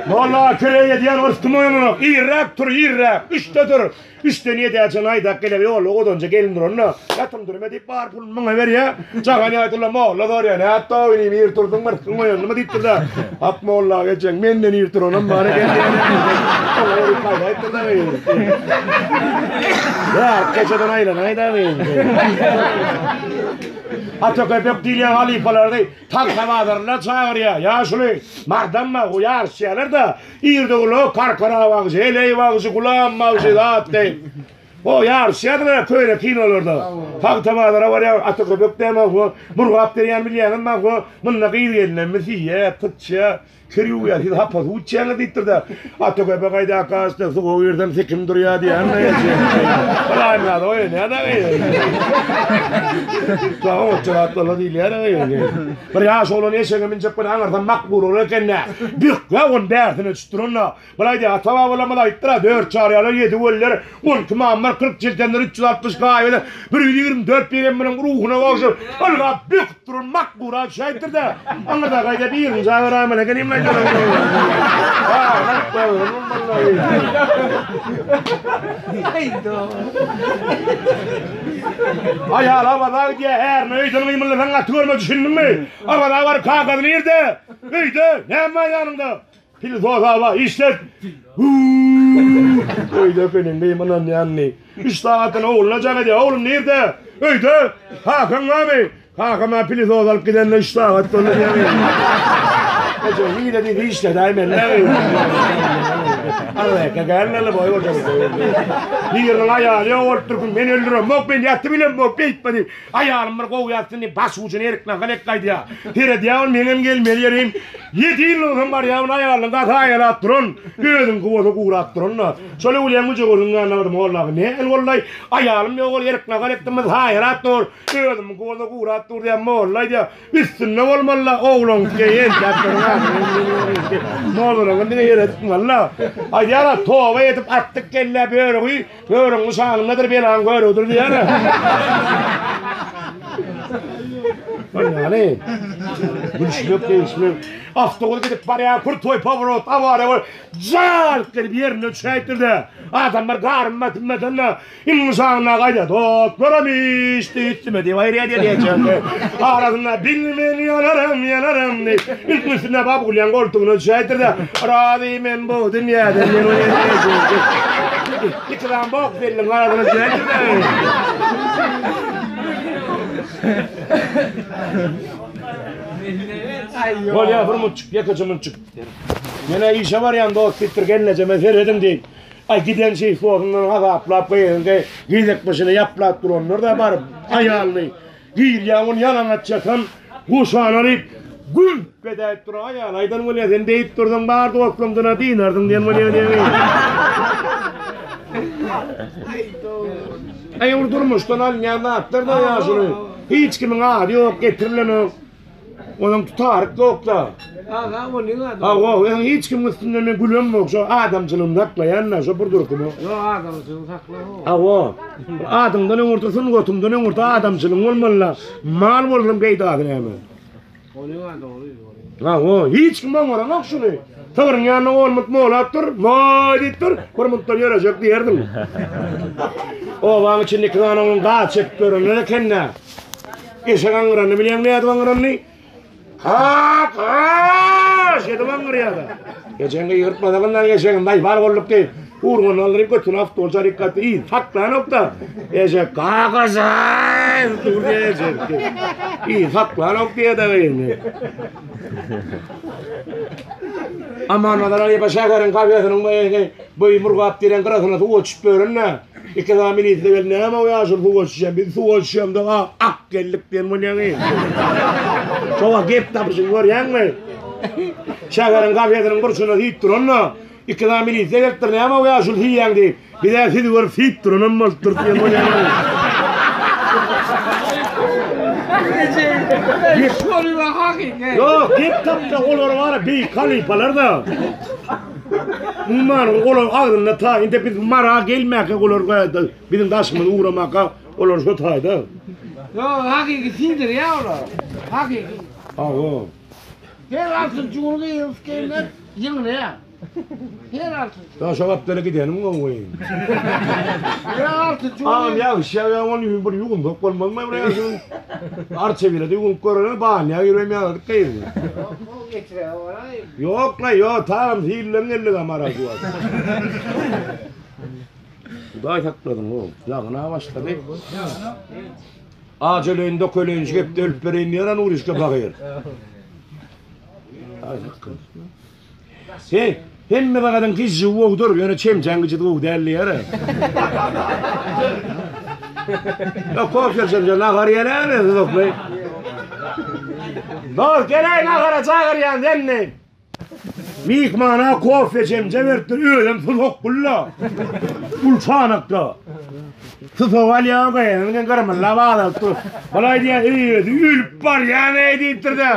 Molla kireý edýän ors kim oýananok. Irräk tur, irräk. Üçde tur. Üçden ýedä çenli aýdak geler ýolda odanja gelin duranda. Ýatym durma diýip bar puluny muňa berýär. Jahan ýaýdylla molla sorýar. Nätdi o inim ir turduň bir kim oýandymy diýipdir-de. Hak molla geçen menden ir turanam bar eken diýen. Ýa, keçeden aýlanaý-da. Ata köpek diýilýän halypalary Tagta bazaryna çagyrýar. Ýaşuly, mardanma, ýaryşýarlar-da. Irde ulag, Karkara bagşy, Heleý bagşy, Gulam bagşy zat diýip. O ýaryşýardylar köne kinolarda. Tagta bazara barýar, Ata köpek näme, Murgap derýany bilýäňizmi, munda gyz-gelinlerimiz siýýär, pytçýar. Kir ýuwýar, siz hapa suw içýäňiz diýipdir-de. Ata köpek aýdar, Gaçda suwa girsem sikim durýar diýýän-de eje. Ylaýmyrat oýnaýar-da. Oňatja zatlarla diýilýär-ä. Bir ýaş oglan eşege münjek bilen aňyrsam makbul bolar eken-dä. Bükge ony bärsine düşüp duran-da. Bir aýdýar, ata-babalarymyz aýtdyr-a, dört çaryýarlar, ýedi weliler, 12 ymamlar, 40 çiltenler, 360 gaýybeler, 124 pygamberiň ruhuna gowşup, ylgap böküp duran makbura düşäýipdir-de. Aňyrda gaýda birini çagyraýmaly eken imlaý Aýal Awaza gidýär, ärine öýden gymyldasaň gaty görme düşündiňmi? Awaza baryp kagyz nirde? Öýde, näme bar ýanyňda? Pilisos işlet. Öýde ekeniň diýip ynanýandy. Üç sagatdan ogluna jaň edýär. Oglum nirde? Öýde. Kakaň barmy? Kakam-a pilisos alyp gidenine üç sagat boldy diýýär. Eje, nirde diýip işledäý men. Arada gelmeli boý boljak. Biriniň aýaly ýok bolup dursun, men öldüremok, men ýatyp bilemok, beýtme diýip. Aýalym bir gowy ýatsyn diýip, baş ujuny erik nahal ek gaýdýar. Seredýär ol meňem gelmeli ýerim. Ýedi ýyldan soň barýar ol aýalynyň gaty aýalap duran, özüňki bolsa gurap duran-da. Şol öwülýäň müjewüriniň ýanyna bardym, Molla aga, nähili boldy-aý? Aýalym ýok ol erik nahal ekdim, biz haýalap dur. Özümiňki bolsa gurap dur diýýär, molla aýdýar, üstünde bolmaly-la, ogluňky entäp duran. Mollalaryň diňe ýere tutmaly-la. Aýdýar-a, toba edip atdyk kellä börügi, Börüň nyşanyndadyr belaň körügidir diýýär-ä. Ýaly. Gülüşmek, degişmek. Awtobus gidip barýar, krutoý powrot, awariýa bolup, jalk gelip ýerinde düşäýipdir-de. Adamlar garyn batynmadan-da, iň nyşanynda gaýdýar. Dostlaram işdi, üstüme diýip aýyrýar diýýär. Arasynda bilmen ýanaram, ýanaram diýip, ilk üstüne Babgulýaň goltugyna düşäýipdir-de, Razy men bu dünýäden men Iki zam bok belliň arasyna düşäýipdir-de. Bolýar bir munçuk, ýekeje munçuk. Menä işe barýan dost diýipdir, gelnejeme serediň diýip. Aý giden şeýh dosundan azaplap gyzyňky gezek başyna ýaplap duranlar-da baryp aýalyny girýär ony ýalaňaç ýatan guşana diýip gümp edäýip duran aýaly aýdan bolýar sen beýdip dursaň bar dostlaňdan-a dynarsyň diýen bolýar diýen. Aý ol durmuşdan alynýan zatlar-da ýaşuly. Hiç kimiň ady ýok getirilenok. Onuň tutaryk ýok-da. Aga, onuň ady. Hawa, öň hiç kimiň üstünden men gülemok, şo adamçylygyny saklaýan-da, şo bir durkumy. Ýok, adamçylygyny saklama. Hawa, adyňdan öňürti, sungatyňdan öňürti adamçylygyň bolmaly-da. Mal bolsaň peýdasy näme? Onuň ady dogry. Hawa, hiç kim oňaranok şuny. Sygryň ýanynda on munt molap dur, moý diýip dur, bir muntdan ýörejek diýerdiň. Obaň içinde iki sany oglan gaz çekip ýörenler eken-dä. Eşek aňňyranyny bilýäňmi nädip aňňyranyny? Kakaş edip aňňyrýar-da. Ejeň gygyrtmasaňam eşegiň naýbal bolduk diýip, urganyny aldyryp götüni awtobusa dikkat yz saklanok-da. Eşek kakaşaý dur diýýär. Yz saklanok diýýär-de indi. Aman Nazar Alyýewa şäheriň kafesiniň boýy Murgap diýlen gyrasyna suwa düşüp ýörende, Iki sany milisiýa geldi, näme o ýaşuly suwa düşýän, biz suwa düşemde ak geldik diýen bolýaň. Şo wagt gep tapyşyny görýäňmi? Şäheriň kafesiniň burçunda siýip duranda, iki sany milisiýa gelipdir, näme o ýaşuly siýýäň diýip. Biz-ä sizi görüp siýip duranam bolupdyr diýen bolýaň. Ýok, gep tapsa olar bar-a beýik halypalar-da. Umuman olar agzynda ta indi biz Mara gelmäkä olar biziň daşymyz ugramaka olar şo taýda. Ýok, hakyky sindirýär olar. Hakyky. Hawa. Her altynjy gün gyýylyp gelmek ýygnýar. Her altynjy. Ýa şo gapdala gidenim gowy. Her altynjy gün. Agam ýagyş ýagýar ony bir ýuwunsak bolmazmy bir ýaşuly. Arçabile-de ýuwunyp göreli banýa giribem ýazyk gyz. Ýok-la, ýok, tagam hilleň geldi-gä Mara şu wagt. Hudaý saklasyn, o, ýagyna başlady. Aç öleýin, dok öleýin, şu gepde ölüp bereýin diýer-ä Nuryşka pahyr. Hudaý saklasyn. Heý, hemme zagadyň gijigi gowudyr, ýöne çemçäň gijisi gowy däl diýer-ä. Ýok, kofe çemçe nahar ýelämi, suzakly? Dur, geleý nahara çagyrýan senmi? Myhmana kofe çemçe beripdir, özem suzak gulla. Uly çanakda. Susak alýan gyzyň gyrmyldap azalyp dur. Bul aýdýar, özi ölüp barýan-eý diýipdir-de.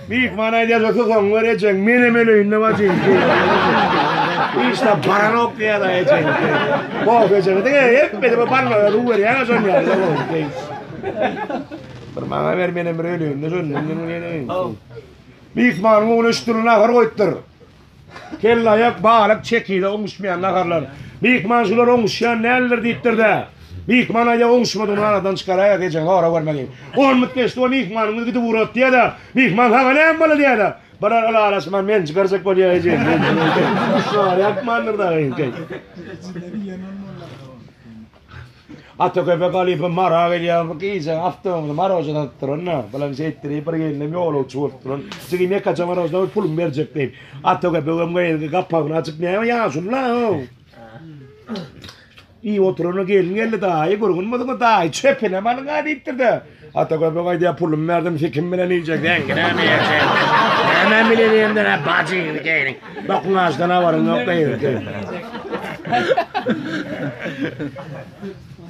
Myhman aýdýar, susagyňy ber ejeň, menem öleýin-de bajym. Hiç-de baranok diýýär ejeň. Kofe çemçe diňe hemmesi bir barmaga suw berýän-ä şon ýaly. Bir maňa ber, menem bir öleýin-de şondan. Myhmanyň öňüne üç dürli nahar goýupdyr. Kellaýak, balyk, çekide oňuşmaýan naharlar. Myhman şular oňuşýan däldir diýipdir-de. Myhman aýdýar, oňuşmadygyny aradan çykaraýas, ejeňi hora görmegin. On minut geçdi, o myhmanyňyz gidip ugratdy diýýär-de. Myhman saňa näme boldy diýýär-de. Bir ylalaşman men çykarjak bolýar eje. Şular ýakmandyr da ýeňke. Ata köpek alyp Mara gelýär. Bu gije awtomobil Maroja satyp duran da. Bulam şeýtdirip bir gelinem ýolagçy bolup duran. Jigim ýekaja Marojdan pulumy berjek diýip. Ata köpegem geldi gapagyny açyp näme ýaşuly-la. Iýip oturana gelin geldi daýy gurgunmysyňyz daýy çöpünem alyň-a diýipdir-de. Ata köpek aýdýar pulumy berdim sen kim bilen iýjek seňki näme iýjek. Näme bilen iýemden-ä bajyňy gelin. Dokuň açdan habaryň ýok diýipdir.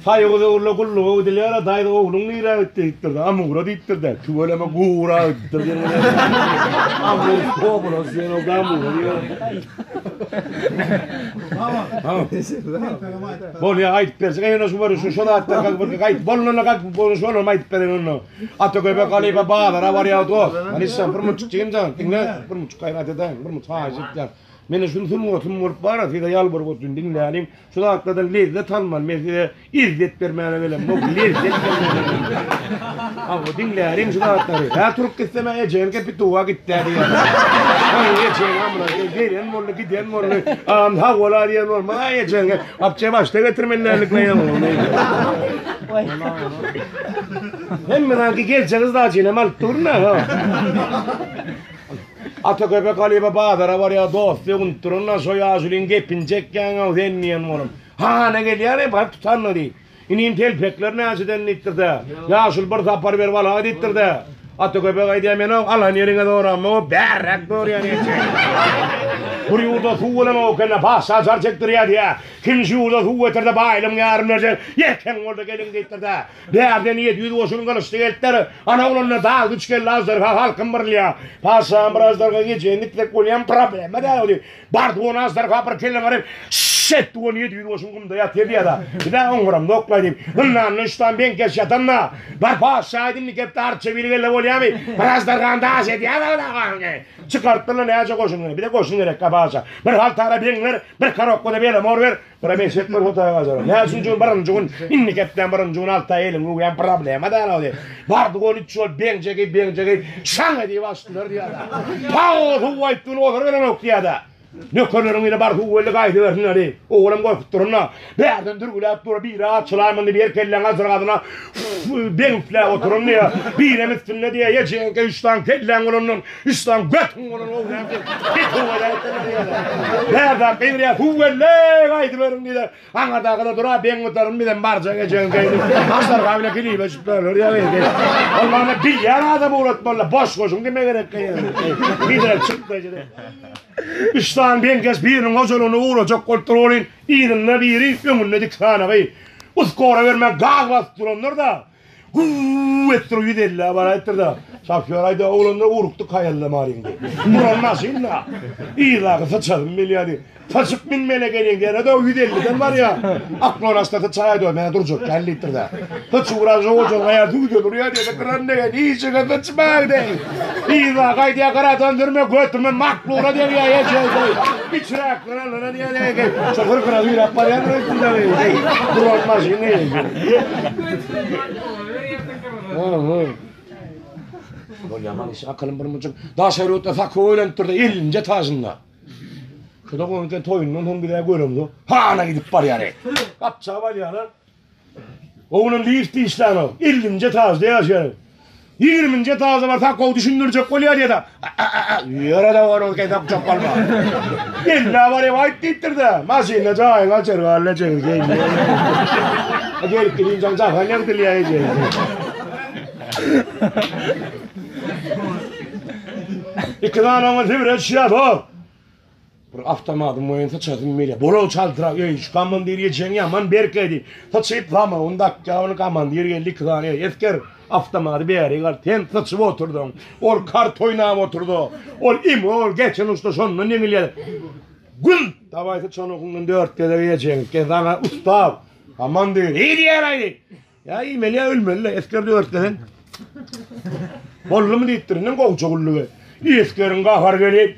Saýgyz ogla gulluga gidilýär-a daýza ogluň nirä gitdi diýipdir-de. Amura diýipdir-de. Tüweleme gura gitdir diýen. Amur kobra diýen o amura diýen. Bolýa aýdyp berjek. Ýöne şu bir şu şu zatlar kalk bir gaýt bolnana kalk bolun şonam aýdyp beren onda. Ata göbek galyba bazara barýar dost. Mani sen bir muçuk jigim jan diňle bir muçuk gaýrat edäýiň bir muçuk haýyş etýän. Meni şun sungatym bolup bara size ýalbaryp otyryn diňläliň. Şu zatlardan lezzet almaly. Men size ezzet bermäne gelemok, lezzet bermäne geldim. Awa diňläliň şu zatlary. Hä turup gitsem ejeň kepi tuwa gitdä diýýär. Aý ejeň amyna gelen boldy, giden boldy. Am sag bola diýen bolmaz. Aý ejeň apçe başda getirmelilik näme boldy. Hemme zaňky geljek yzdaçyny alyp durun-a. Ata köpek halypa bazara barýar, dosty öwünip duran-da, şo ýaşulyň gepini çekýäň-ow sen diýen bolup. Hana gelýär-eý, baryp tutanda diý. Inim telpekler näçeden diýipdir-de. Ýaşuly bir sapar berip alaý diýipdir-de. Ata köpek aýdýar, men-ow alan ýeriňe zoramok, bärräk zorýan eçek. Bir ýurda suw bolanok eken-de, patyşa jar çekdirýär diýýär. Kim şu ýurda suw getirse, baýlygyň ýaryny berjek. Erkegiň bolsa geliň diýipdir-de. Bärden 700 goşun gylyçly gelipdir. Ana oglanlar dag güç geldi aždarha halkym birlýa. Patyşaham bir aždarha gejeni gitsek bolýam problema däl diýip. Bardy ony aždarha bir kelle baryp şşş etdi ony 700 goşun gumda ýatyr diýýär-de. Bizä oňuram doklaý diýip. Zyndanda üç sany beňkeş ýatanda bar patyşa aýdyn indi kepde arça biri gelse bolýamy? Bir aždarhany daş edýär-de. Çykartdylar näçe goşun. Bize goşun gerekkä patyşa. Bir haltara beň ber, bir korobka-da belemor ber. Bire meşek bir hutaý gajarar. Näçinji gün birinji gün indi hepdäň birinji gün alta eliň ýuwýan problema däl o diýip. Bardyk ony üç ýol beňje geýip beňje geýip şaň edip açdylar diýýär. Paw suw aýyp dur ozar gelenok diýýär. Nökerleriň biri bar suw geldi gaýdybersinler diýip. Owalam gorkup durun-da. Bärden dürgüläp dur biri açylaýmyn diýip her kelläň azyrgazyna beň üfläp oturyn diýýär. Birem üstünde diýýär ejeňke üç sany kelläň bolandan Üç sany götüň bolan oglan sen. Bir Bärde gygyrýar, suw geldi, gaýdyberiň diýdi. Aňardakylar dur, beň gutaryn bizem barjak ejeň diýdi. Aşarga bile kilibe çyplarlar ýa diýdi. Ol maňa bilýän adam ugratmaly, boş goşun kime gerek diýdi. Biderek çykdy. Üç sany beňkeş biriniň hojalygyny ugrajak bolup dur welin, yzynda biri, öňünde dik sanagy. Uskora bermän gaz basyp duranlar-da. Güww etdir 150-ä baraýypdyr-da. Şofýor aýdýar, oglanlar urukdy haýallamalyň diýip. Duran maşyn-da. Yzdaky syçasym gelýär diýip. Syçyp münmeli ekeniň diýene-de 150-den barýar. Aklan açsa syçaý aýdýar, men durjak däl diýipdir-de. Syçyp uran şo aýar düwde durýar diýdi, gyran degen, işige syçmaň diý. Yzdaky aýdýar, gyradan sürme, götüme maklura degýär, ejeý. Içräk gyranlara diýýär, şofýor gyra süýräp barýandyr öýtdüm-de. Duran maşyn. Ol ýaman iş akylym bir mujuk. Daşary ýurtda sakow öýlenipdir-de 50-nji etažynda. Şuda goňken toýundan soň bizä göremzok. Hana gidip barýar. Gapjap alýarlar. Oglan lift işlänok. 50-nji etažda ýaşaýar. 20-nji etažda bar sakow düşündirjek bolýar diýýär. Ýöre-de onuň kesek gujak bolma. Ella bar ew aýt diýipdir-de. Maşynda jaýyň açar galle çekil geýin. Gelip gidin jaň jahan ýagdylýar eje. Iki sany oňa sibire düşýär, dost. Bir awtomatyň boýun syçasym gelýär. Bolaw çaldyrak, eý, şu komandir ýejeň ýaman berk edi. Syçyp zamagyny dakýar, ony komandir geldi, iki sany esger awtomaty bäri gal, sen syçyp oturdyň. Ol kart oýnap oturdy. Ol im, ol geçen uçdy, şondan ýeňilýär. Güm! Dawaý syçan okuňdan dört gezek ýejeň. Saňa ustaw. Komandir, eý diýer aý. Ýa iýmeli ýa ölmeli-le, esger dörtlesen. Boldumy diýipdir, indi gowja gullugy. Esgeriň gahary gelip,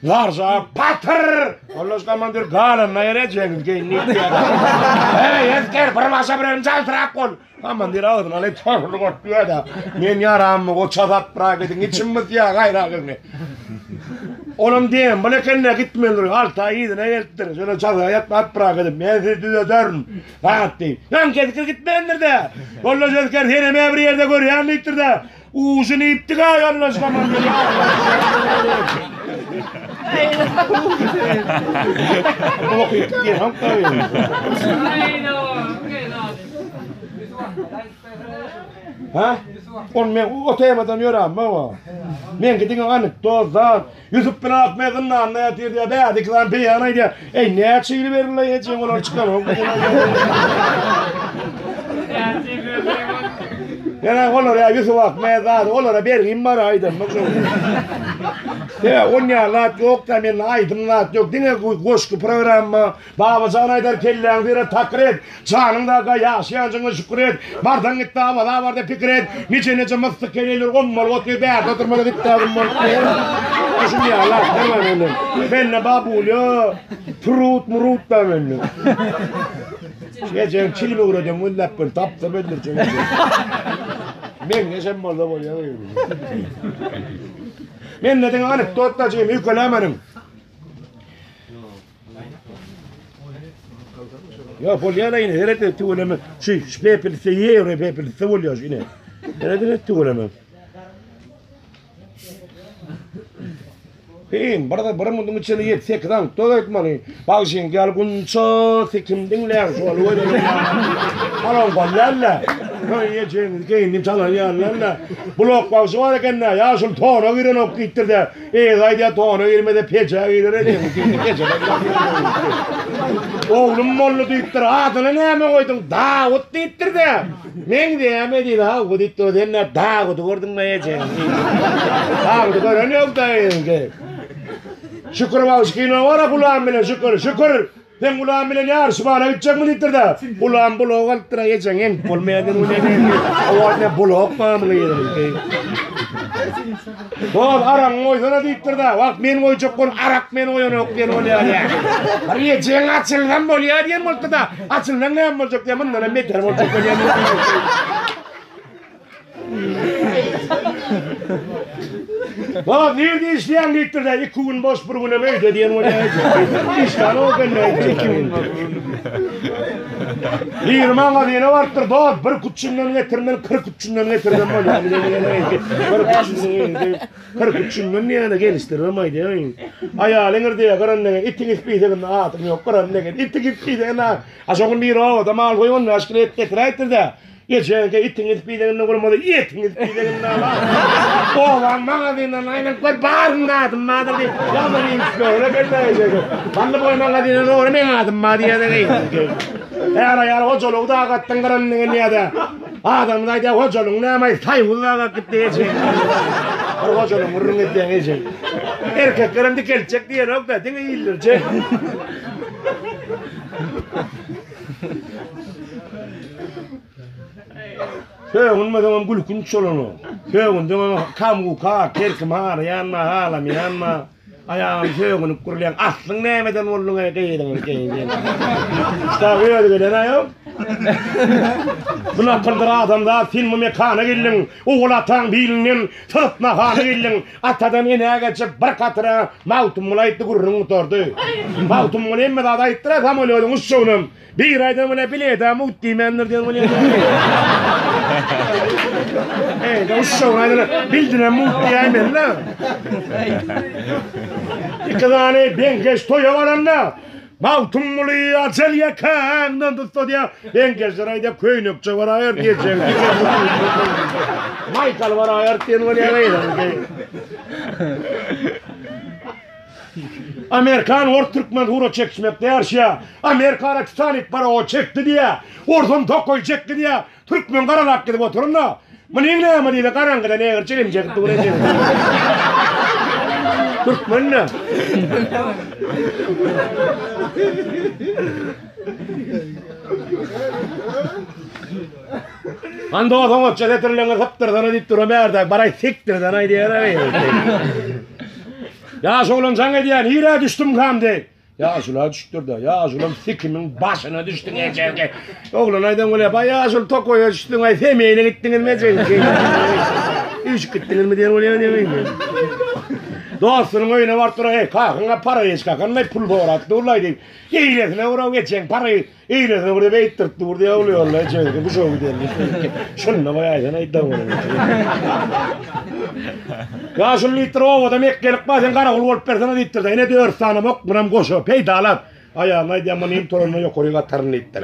zarja patyr! Ýoldaş komandir galanyna ýere jeňiz geýin diýipdir. Eý, esger, bir başa bir elim jaltyrak bol. Komandir agzyny alyp torly gorkýar-da. Men ýarammy, goça satbrak ediň, içim gysýar, gaýra gelme. Olam dembel eken-de gitmelidir. Alty aý yzyna gelipdir. Şöyle çaga ýatmap bırak edip, men sizi düzederin. Zat diýip. Ýan kezikir gitmändir-de. Ýoldaş esger senem-ä bir ýerde görýän diýipdir-de. Ujun iýipdik-ä ýoldaş komandir. Ha? On men o temadan ýöräm baba. Men diňe anekdot zat. Ýusup bin Akme zyndanda ýatyr diýýär. Bärde iki sany peýan aýdýar. Eý, näçe ýyl berildi ejeň olar çykanok. Ýa olar ýa Ýusup Akme zat, olara bergim bar aýdanmak şo. Ýa on ýa zat ýok da men aýdym zat ýok. Diňe goşgy programma. Babajan aýdar kelläňi bire takyr et, Janyň daga ýaşaýanjyňa şükür et, Barsaň git Awaza barda pikir et, Nije-nije myssyk heleýler ommalyp otyr, Bärde oturmaly git-dä gum bolup diýen. Şuny ýaly zatlar bar mende. Mende babulýa, trut murut bar mende. Ejeň çilim öwreden gözläp gör, tapsam öldürjek ejeň. Meňzeşem bolsa bolýar. Mende diňe anekdot da jigim, ýükelemerin. Ýok, bolýar ine, hereket tüweleme. Şu şu pepilse ýewre pepilse bolýar şu ine. Hereket tüweleme. Heý, bir bir munduň içinde 7-8 aň toz aýtmaly. Bagşyň gel gunça sekim diňläň şol öýde. Alan bolýar-la. Heý, ejeňiz geýindim çalan ýalylar-la. Blok bagşy bar eken-dä, ýaşuly tona girenok diýipdir-de. Eýesi aýdýar, tona girmese peje girer ejeňiz diýdi, peje-de Oglum boldy diýipdir, adyny näme goýduň? Dawut diýipdir-de. Meňzeýärmi diýdi, hawa diýipdir, sen nä Dawudy gördüňmi ejeň diýdi. Dawudy gören ýok-da ejeňki. Şükür bagşy kino bar-a Gulam bilen Şükür, Şükür! Sen Gulam bilen ýaryşmana gitjekmi diýipdir-de. Gulam bulak alypdyr-a ejeň eňip bolmaýar diýen bolýar. Owa ne bulak barmy gyzyň. Dost aragyňy goýsana diýipdir-de. Wagt men goýjak bolup arak meni goýanok diýen bolýar. Bir ejeň açylsam bolýar diýen bolupdyr-da. Açylsaň näme boljak diýen mundan hem beter boljak bolýar. Baba nirde işleýäň diýipdir-de, iki gün boş, bir günem öýde diýen bolýar. Işlän o gelne iki gün. Ýigrimi magazyna barypdyr, dost, bir küçünden getirmen, 40 üçünden getirdim bolýar. Bir küçünden, 40 üçünden diýene gelişdirmem aýdýan. Aýalyň irde gyran degen, itiň ispiseginde adyň ýok, gyran degen, itiň ispiseginde. A şo gün bir obada mal goýup, 15 kilo et getiräýipdir-de. Ejeňe itiň ispiseginde bolmasa, etiň ispiseginde ala. Obaň magazyndan aýlanyp gör, barynda adym bardyr diýip. Ýa-da üç böwre bermäýjek. Bally boý magazyna dogry meň adym bar diýýär-de. Är aýal hojalygy dagatdyň gyran diýen ýa-da. Adamlar aýdýar, hojalygyň näme, saýgul dagat gitdi eje. Bir hojalygyň gürrüň edýäň eje. Erkeklerem dikeltjek diýenok-da, diňe ildirjek. Sögünmeseňem gülkünç bolanok. Sögünseňem kamuka, kerkim halaýanma, halamaýanma. Aýagyny sögünip gürleýäň. Aslyň nämeden bolduň eý gyzyň keýin. Ştaby özi gelen aýol. Bu nakyldyr adamzat sen bu mekana geldiň. Ogul ataň bilinden syryp nahana geldiň. Atadan enä geçip bir katra Magtymguly aýtdy gürrüň gutardy. Magtymguly hemme zady aýtdyr-a samolýodyň uçjagynam. Bir aýdan bolýar bilet-ä mugt diýmändir diýen bolýar. Eý, uçjagyny aýdan bildiler mugt diýäýmeli-dä. Iki sany beňkeş toýa baranda Magtymguly ajal ýakaňdan tutsa diýýär. Beňkeşler aýdýar köýnekçe baraýar diýjek. Maýkal baraýar diýen bolýar. Amerikan ors türkmen surat çekişmekde ýaryşýar. Amerikada Titanik bar o çekdi diýýär. Orsam tokaý çekdi diýýär. Türkmen garalap gidip oturanda, Munyň näme diýdi, garaňkyda negr çilim çekip dur eken. Türkmen-de. Han dostuň otça setirleňe sypdyrsana diýip duran bärde, baraý sekdirsene diýer. Ýaş oglan jaň edýär, nirä düşdümkam diý. Ýaşula düşüpdir-de, ýaşulam sikimiň başyna düşdüň ejeňki. Oglan aýdan bolýar, baý ýaşuly tokaýa düşdüň, aý semeýine gitdiňizmi ejeňki? Üýşüp gitdiňizmi diýen bolýar diýen. Dostunyň öýüne baryp duran, eý, kakyňa para geç kakanlaý pul sorap durlaý diýip, eýlesine bir geçen parayy eýlesine bir beýtdirip dur diýip ol ýolda ejeňki bu şow giderli. Şunda goýaýsana aýdan bolan. Ýaşuly diýipdir, obada mekgelik bar, sen garawul bolup bersene diýipdir. Ine dört sany mok, munam goşa, peýdalat. Aýalyna aýdýan, muny hem torunda ýokary gataryn diýipdir.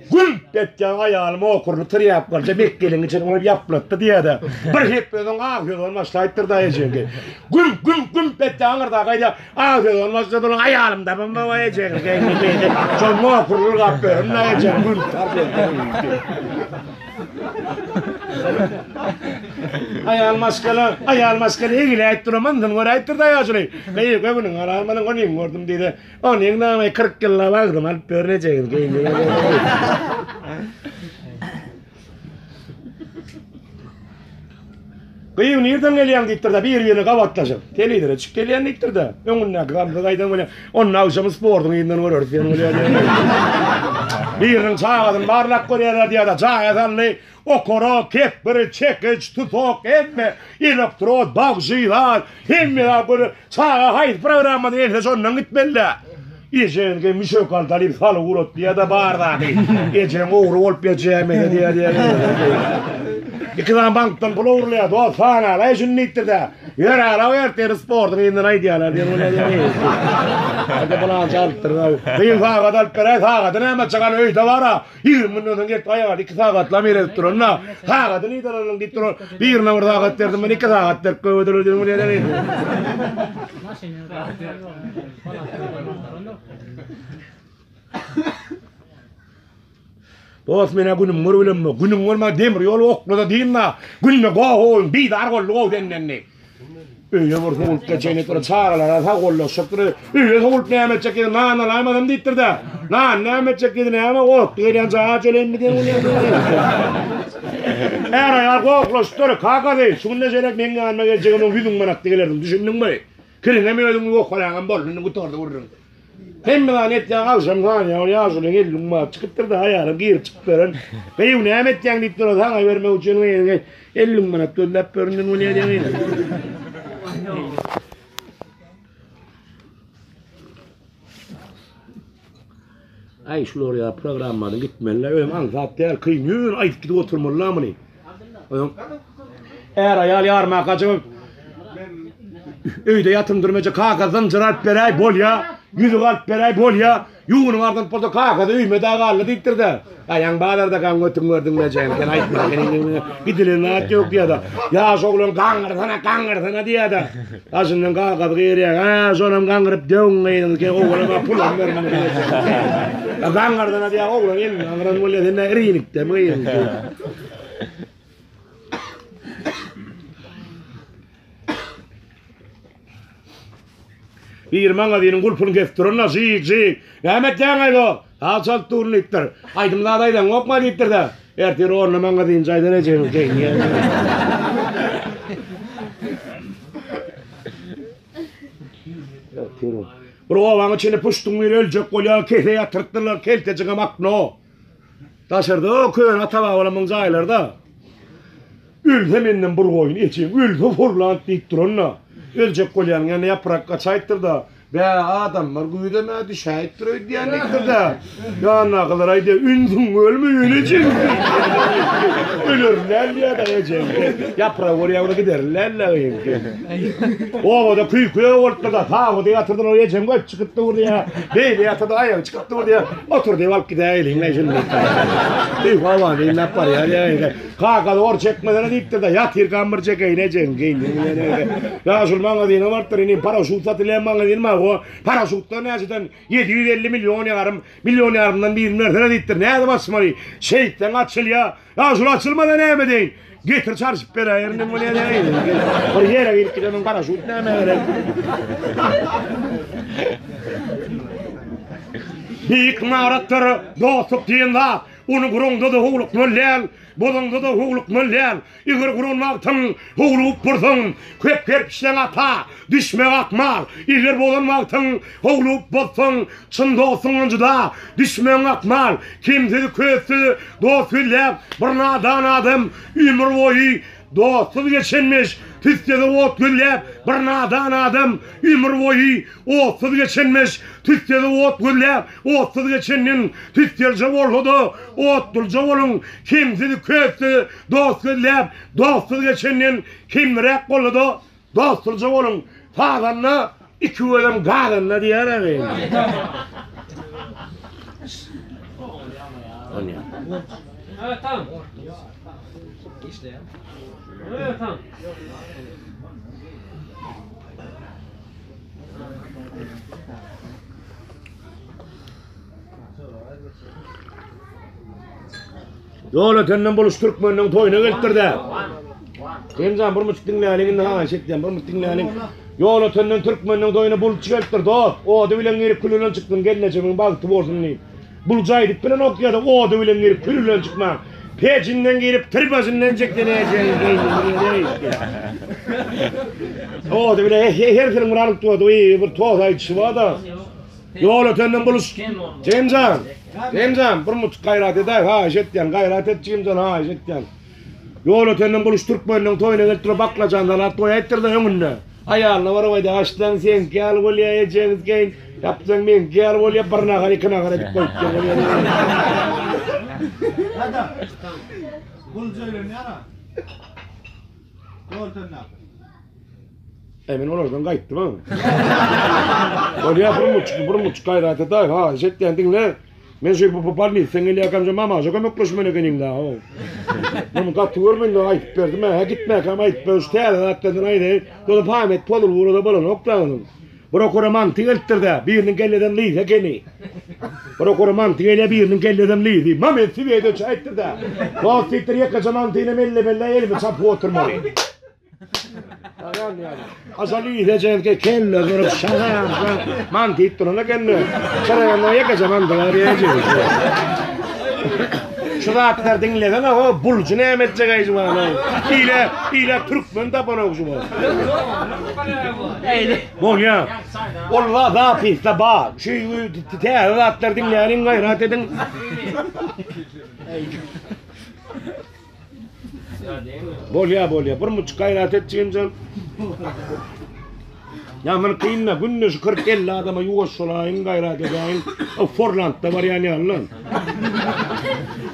Gülüp etýän aýalym okurly tirýäp galja mekgeliň içini ony ýaplatdy diýýär-de. Bir hepdeden soň agy sezon başlaýypdyr-da ejeňki. Güm güm güm etýän aňyrdaky aýdýar, agy sezon başlady onuň aýalym da baba ejeňki. Şol okurly gap berin-de ejeň güm Aýal maşgala, aýal maşgala egiläýip duran mynsyny göräýipdir-de ýaşuly. Gyz göwnüň alarmanyň onyň gördüm diýdi. Onyň name 40 ýyllap agzyma alyp görnejegini geýinýän. Gyz nirden gelýäň diýipdir-de, bir-birine gabatlaşyp. Telewizora çykyp gelýän diýipdir-de, öňündäki gamsy gaýdan bolýar. Onda agşam sportuň yzyndan göreris diýen bolýar. Biriniň çagasyny barlap görýärler diýýär-de, jaýa saldy, Okara, kepbiri, çekiç, tutak, hemme, elektrod, bagşy, zat, hemme zat göre, çaga haýsy programmada gelse şondan gitmeli-dä. Ejeňki müşek al talyp salyp ugrat diýýär-de bar zady. Ejeň ogry bolup geçäýmese diýýär diýýär. Iki sany bankdan pul ogurlaýar, dost sanalaý şuny diýipdir-de. Ýör ala ertir sportuň yzyndan aýdýarlar diýen bolýar. Hadi bulança alypdyr. Gyz sagat alyp beräý, sagady näme çykan öýde bar-a. 20 mundan soň gelip aýaly 2 sagatlap eredip duran-da, sagady nirden aldyň diýip duran, birine bir sagat berdim, men 2 sagat berip goýberdiler diýen bolýar. Dost menä günüm gör bilemmi? Günüň görme demir ýol oklada diýinme. Günde goý, bizar boldy gow senden diý. Öýe bir sowulyp geçeýin diýip bir çagalara sag gollaşyp dur. Öýe sowulyp näme etjek ýeri nan alaýmadam diýipdir-de. Nan näme etjek ýeri näme gorkdy gelýän jaýa çöleýinmi diýen bolýar. Är aýal gohlaşypdyr. Kakasy, şu günde şeýle meň ýanyma geljegem oň ýüzüň manatdy gelerdiň, düşündiňmi? Kiriňem özüň ýokalaňam boldy, indi gutardy gürrüň. Hemme zany etýäň agşam sanýa ol ýaşuly geldiň bar çykypdyr-da aýalam girip çykyp beren. Gyýw näme etýäň diýip duran saňa bermek üçin gyýw 50 müň manat gözläp berinden bolýar diýen. Aý şular ýa programmanyň gitmeliler özüm aňsat däl kyn ýöne aýdyp gidip oturmalylar muny. Är aýal ýarmaka çykyp öýde ýatym durmaja kaka zynjyr alyp beräý bolýa, ýüzük alyp beräý bolýa, ýuwunyp ardynyp bolsa kakasy öýüme da galdy diýipdir-de. Aýaň bazarda gaň götüň gördüň mejeň sen aýtma gidilen zat ýok diýýär-de. Ýaş oglan gaňyrsana gaňyrsana diýýär-de. Daşyndan kakasy girýär. Hä, şonam gaňyryp döwüň gyzyňy ke oglana pulam bermän. Gaňyrsana diýýär, oglan elini gaňyran bolýar, sen nä irinikdemi gyzyň? Bir magazynyň gulpuny kesip duran-da, jyk, jyk. Näme etýäň-aý bu? Saz çalyp durun diýipdir. Aýdym zat aýdaňokma diýipdir-de. Ertir ornuna magazynçy aýdar ejeňiz geýinýär. Bir obaň içinde puştuň biri öljek bolýar, kese ýatyrypdyrlar, keltejigem akno. Daşarda o köne ata-babalarymyň jaýlary-da. Ölse menden bir goýun, ejeň ölse horlant diýip duran-da. Öljek bolýanyň ýanyna ýaprak gaçaýypdyr-da. Bä, adamlar güýzem-ä düşäýipdir öýdýän diýipdir-de. Ýanyndakylar aýdýar, Ünsüň ölme, ölejeň diýip. Ölerin däl diýýär-de ejeň. Ýapragy görýär, ony giderin däl-le öýüňki. Obada küýki bolupdyr-da, tabydy ýatyrdylar, ejeň göt çykyp dur diýýär. Beýle ýatyrdy, aýagy çykyp dur diýýär. Otur diýip alyp gidäýeliň-le şuny diýipdir. Küýki obany diňläp barýar ýa. Kaka zor çekmesene diýipdir-de, ýatyrkam bir çekeýin ejeň geýnüň bilen. Ýaşuly magazyna barypdyr, inim paraşut satylýan magazin bar, o paraşutdan näçeden 750 million ýarym, million ýarymdan birini bersene diýipdir. Nädip açmaly? Şeýtseň açylýar. Ýaşuly açylmasa näme edeýin? Getir çalşyp beräýerin diýen bolýar. Bir ýere girip gideniň paraşut nämä gerek? Beýik ymaratdyr dostluk diýen zat. Ony guraňda-da howlukmaly däl, bozaňda-da howlukmaly däl. Eger guran wagtyň howlugyp gursaň, köp kerpiçleň ata düşmegi ahmal. Eger bozan wagtyň howlugyp bozsaň, çyn dostuňdan juda düşmegiň ahmal. Kemsiz, köstsüz dost gözläp, bir nadan adam ömür boýy. dostsuz geçenmiş. Tüssede ot gözläp, bir nadan adam ömür boýy otsuz geçenmiş. Tüssede ot gözläp, otsuz geçenden tüsselje bolsa-da, otdulja boluň. Kemsiz, köpsüz dost gözläp, dostsuz geçenden kemliräk bolsa-da, dostulja boluň. Sazanda iki gözem gazanda diýer agyn. Evet tamam. Evet tamam. Ýol ötenden boluş türkmeniniň toýuna gelipdir-de. Hemjan bir muçuk diňläliň indi haýyş etýän bir muçuk diňläliň. Ýol ötenden türkmeniniň toýuna bulutçy gelipdir dost. Ody bilen girip külülen çykdym gelnejemiň bagty bolsun diýip. Bulja aýdyp bilenok ýa-da ody bilen girip külülen çykmaň. Pejinden girip tyrbaşyndan çekdi Ody bilen her siniň bir alyp durdy bir toz aýdyşy bar-da. Ýol ötenden buluş. Jemjan. Jemjan bir muçuk gaýrat edäý haýyş etýän gaýrat et jigimjan haýyş etýän. Ýol ötenden buluş türkmeniniň toýuna gelip duran baklajan salat goýaýypdyr-da öňünde. Aýalyna baryp aýdýar, Açsaň seňki ýaly bolýar, ejeňiz geýin, ýapsaň meňki ýaly bolýar, bir nahar, iki nahar edip goýupdyr bolýar. Dada, buluş öýlenýär-a. Ýol ötendäki. Äý, men olardan gaýtdym-a. Bolýar, bir muçuk, bir muçuk gaýrat et-aý, haýyş etýän, diňle. Men şu bu bolnitsaň gelýärkäm şu mamaja kömekleşmeli ekeniň-dä, how. Muny gaty görmende aýdyp berdim, hä, gitmäkäm aýdyp ber, şu täze zatlardan aýdaýyn. Ýöne pamet pozulyp ugrada bolanok-da onuň. Bir okara manty gelipdir-dä, biriniň kelleden lyzy ekeni. Bir okara manty gelýär, biriniň kelleden lyzy. Mamet sibeýde çaýypdyr-da. Dost diýipdir, ýekeje mantyny melle-melle elimi çapyp oturmaly. Aşaly ýejeňke kelle durup şaýarsa man diýip duran ekende. Şaýarda ýekeje man durar ýeje. Şu zatlar diňlesene o bulju näme etjek aý juwana. Ile ile türkmen tapanok şu. Bolýa. Ol za zapisde bar. Şu täze zatlar diňläniň gaýrat ediň. Bolýa bolýa. Bir muçuk gaýrat et jigimjan. Ýa men kynda günde şu 40-50 adama ýuwaş bolaýyn gaýrat edäýin. O Forlandda barýan ýaly lan.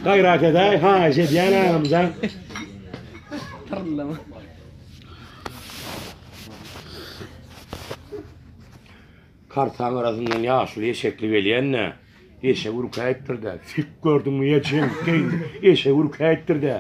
Gaýrat edäý, haýyş edýän agamjan. Tyrlama. Kartaň arasyndan ýaşuly eşekli gelýän-de, eşek ürkäýipdir-dä. Sik gördüňmi ejeň, geý, eşek ürkäýipdir-dä.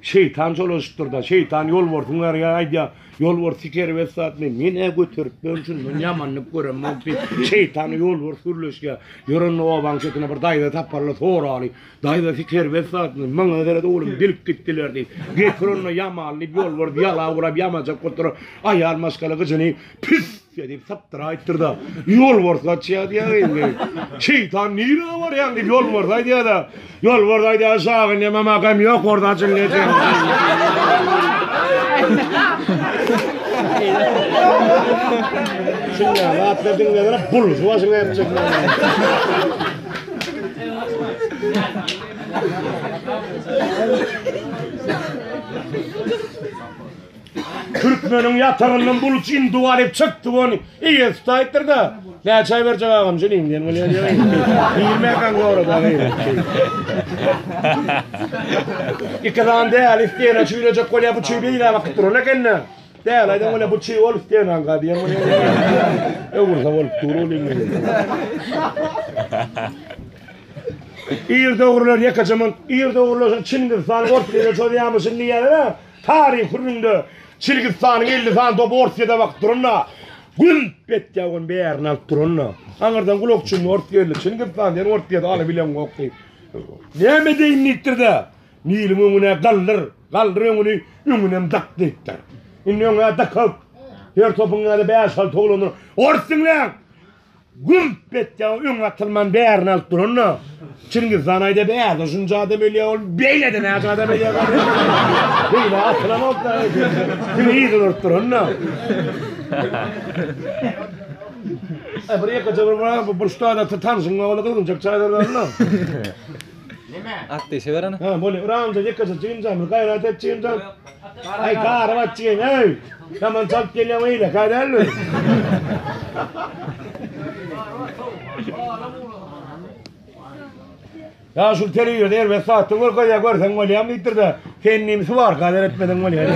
Şeýtan çolaşypdyr-da, şeýtan ýolbarsyň barýa aýdýa, ýolbars sik erbet zatmy, men-ä göterip ýörün şundan ýamanyny göremok diýip, şeýtan ýolbars gürleşýä. Ýörende obaň çetinde bir daýza taparlar, soraly, daýza sik erbet zatmy, maňa seret oglum dilip gitdiler diýip, getir onda ýamaly diýip, ýolbars ýala gurap ýamajak bolup duran aýal maşgala gyjyny püs! Diýip sypdyraýypdyr-da, Ýolbars gaçýar diýýär indi. Şeýtan nirä barýaň diýip ýolbars aýdýar-da. Ýolbars aýdýar, Şagy näme makam ýok orda jynnejeň. Şunda zatlar diňleseler buluşy başyňa epjek. Türkmeniň ýatagyndan buluç indi baryp çykdy ony. Eýesi tutaýypdyr-da. Näçe aý berjek agam şuny diýen bolýar. Girmäkäň zorada gaýrat. Iki sany däli isleýene çüýlejek bolýar, bu çüý beýle bakyp duran eken-de. Däli aýdan bolýar, bu çüý ol isleýäniňka diýen bolýar. Öwürse bolup dur ol indi. Ir döwürler ýekeje munt, ir döwürler Çingiz han Orsýete çozýarmyşyn diýýärler-ä. Taryh gürrüňde Çilgistanyň 50 sany topy Orsýede bakyp duranda, gümp etýär ony bärini alyp duranda. Aňyrdan gulakçynly ors geldi. Çilgistan diýen Orsýede alybileňok diýip. Näme edeýin diýipdir-de, Niliň öňüne galdyr, galdyr öňüni, öňünem dak diýipdir. Indi öňe dakyp, her topuň ýa-da bäş-alty oglandyr. Ors diňläň! Gümp etýär, öňe atylman bärini alyp duran-da. Çingiz han aýdýar, bärde şunça adam ölýär, ol beýlede näçe adam ölýär. Beýle atylanok-da. Diňe yzyny urup duran-da. Aý, bir ýekeje bir bir burçda-da tanşyň ogly gyzgynjak çaý berýär-de. At diýşe ber ana. Ha, bolýar. Uramda ýekeje jigimjan, bir gaýrat et jigimjan. Aý, garyp at jigim, eý. Ýaman çalt gelýäň eýle, ka dälmi? Ýa şul telewizorda erbet zatda görkezýär, görseň bolýarmy diýipdir-de, sen diýim suwarka seretmeseň bolýar.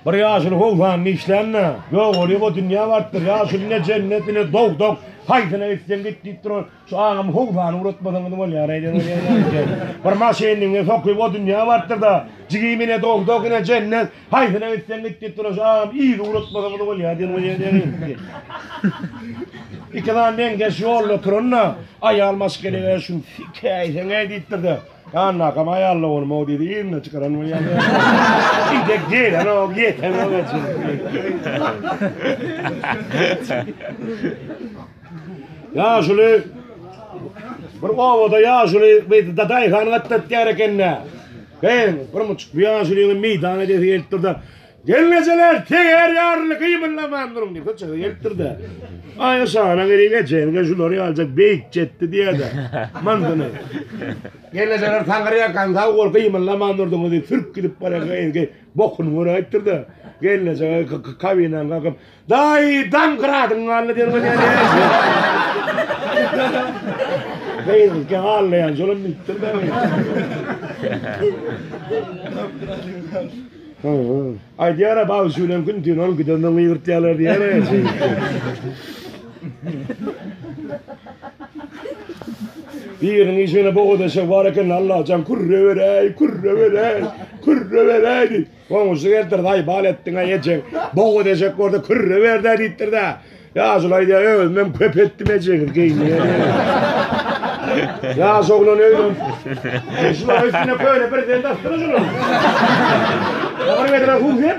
Bir ýaşuly howsanyny işlände, ýogalyp o dünýä barypdyr. Ýaşuly ne jennet, ne dowzah, haýsyna gitseň git diýip duran şu agam howsany ugratmasaňyz bolýar-aý diýen bolýar. Bir maşynyny sokup o dünýä barypdyr-da, jigim ine dowzah, ine jennet, haýsyna gitseň git diýip duran şu agam yzy ugratmasaňyz bolýar diýen bolýar. Iki sany meňzeş ýolda oturanda, aýal maşgala şuny sikäýseň-eý diýipdir-de, Annakam aýally bolma diýdi, yzyna çykaran bolýar. Gidek gelen o, ýeten o geçin. Ýaşuly bir obada ýaşuly bir daýhan gatnatýar ekende. Heý, bir muçuk bu ýaşulynyň meýdana edesi gelipdir-de, Gelnejeler, teger ýaryny gymyldaman duruň diýip, köçege gelipdir-de. Aý, şana gerek ejeňe şular ýaljak beýik jetdi diýýär-de. Mandyny. Gelnejeler taňyrýakan sag bol gymyldaman durduňyz diýip, sürüp gidip barýan gyzgy bokuny göräýipdir-de. Gelneje kabinany kakyp, Daýy, daňkyradyň galdy diýen bolýar. Gyzky hallaýan şolam bilipdir-de. Aýdýar-a bagşy bilen gün-tün ol gidensoň gygyrtýarlar diýýär-ä. Biriniň işiginde bogadeşek bar eken, Allajan kürre beräý, kürre beräý, kürre beräý diýip. Goňşusy gelipdir, Zaýbal etdiň-aý ejeň, bogadeşek bolsa kürre ber-dä diýipdir-dä. Ýaşuly aýdýar, özümem köp etdim ejeňiz geýinýär. Ýaş oglan öýlen. Şular üstüne köne bir zend asdyra şular. Bir bedre suw sep.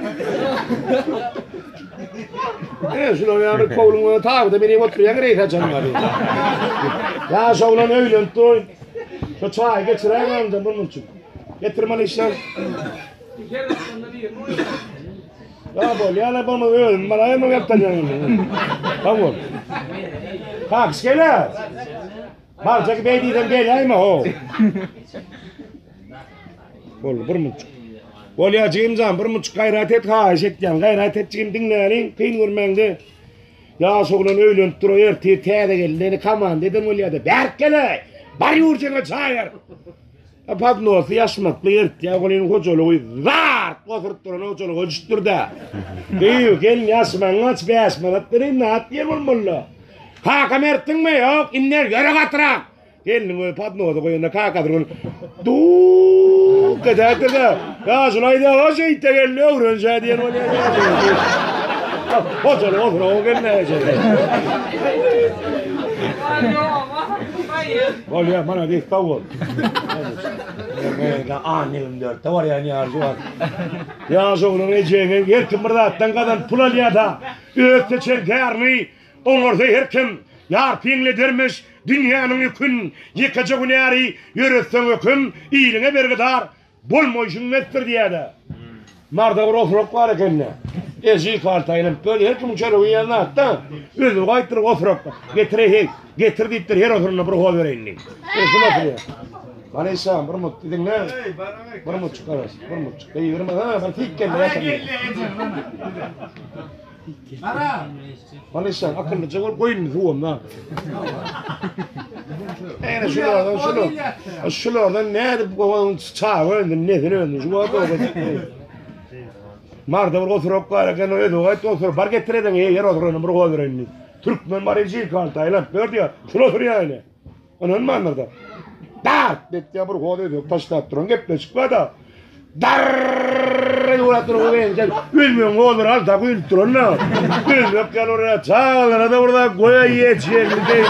E, şular ýa bir kowluň tabyda meni oturýan reýs açan bar. Ýaş oglan öýlenip dur. Şu çaý geçiräýmän de bunun üçin. Getirmeli işler. Ya bol, ya la bana özüm bana mı yaptacaksın? Tamam. Kalk gele. Barcak bey diýsem geleýme ho. Bol, bir muçuk. Bolýa jigimjan, bir muçuk gaýrat et, haýyş etýän. Gaýrat et jigim diňläliň, kyn görmäňde. Ýaş oglan öýlenip dur, ertir täze gelnini komanda eden bolýa-da. Bärik gele. Bar ýurjuna çaýar. Podnosy ýaşmakly ertýär, onuň hojalygy zart oturyp duran hojalyga düşüpdir-dä. Gyýw, gelin ýaşmagyň aç, bäş manat bereýin, nat diýen bolmaly-da. Kakam ertdiňmi? Ýok, indi ýöre gatyrak. Gelniň özi podnosy goýanda kakasyny görüp, duk edäýipdir-de. Ýaşuly aýdýar, o şeýtde gelin öwrenşä diýen bolýar. Hojalyk oturan gelin-ä. Bolýar, malades, sag bol. An 24-de barýan ýaşy bar. Ýaş oglan ejeňe her kim bir zatdan gazanyp pul alýar-da, öz seçen kärini oňarsa her kim ýarpy ýeňledermiş dünýäniň ýükün, ýekeje günäri ýöretseň höküm, iliňe bergidar Bolmaýşyň mesdir diýýä-de. Marda bir osurak bar eken-de. Eji paltaýlanyp böl, her kimiň çöregi iýen zat-da. Özi gaýtdyr osurak. Getir-eý, heý, getir diýipdir, her osuranda bir hoz bereýin diýip. E, şul osurýar. Maneşan, bir mut diňle. Bir mut çykaras, bir mut çyk. Gygyrma, ha, bir tik geldi. Gara. Maneşan, akyllyja bol, goýun suwamda. Ene şulardan şular. Şulardan nädip gowan çaga öndü, nesil öndü. Şu wagt oba. Marda bir oturak bar eken, özi gaýt otur, bar getir eden, ýer oturany bir goý bereýin. Türkmen bar ejir kalta aýlanyp ber diýär. Şul oturýar ene. Ynanmandyr da. Dart etýär bir hoz özek taşlap duran gepleşik bar da. Darr ýuwlap duran o enjel. Özbegiň hozlary al da guýulyp duran da. Özbek ýaly oraya çagalara da burada goýa ýeçýärli deý.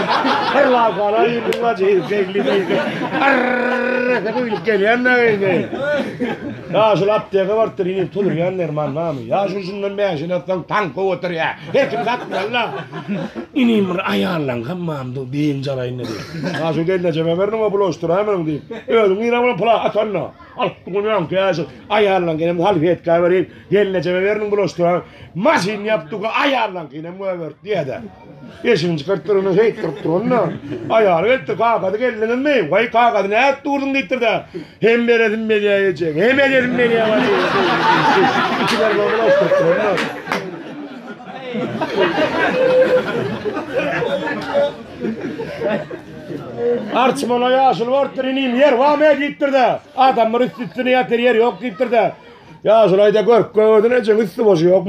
Bir lagala ýüzüň var jeýli deý. Arr guýulyp gelýän da indi. Ýa şul apteka barypdyr indi tudurýan derman barmy? Ýa şul şundan bäşini atsaň taňka oturýar. Her kim satmaly-da. Inim bir aýallaň hammamda dynç alaýyn diýip. Ýa şu gelnejeme berdiň o bulaşdyraýmaň diýip. Özüň nirä bolan pula atanda. Alyp bu ýaňky ýaşy aýallaň gelem salfetka berip, gelnejeme berdiň bulaşdyraý. Maşyn ýapdyk aýallaňkyny hem goýberdi diýýär-de. Eşigini çykaryp duranyny şeýtdirip duranda, aýaly gelipdir, Kakazy geldiňizmi? Waý, kakazy nädip durduň diýipdir-de, Hem beresim gelýär ejeň, hem edesim gelýär Iki barmagyny bulaşdyryp duranda. Arçmana ýaşuly barypdyr, inim, ýer barmy diýipdir-de, adamlar üsti-üstüne ýatyr, ýer ýok diýipdir-de. Ýaşuly aýda görk gördün ejeň üsti boşy ýok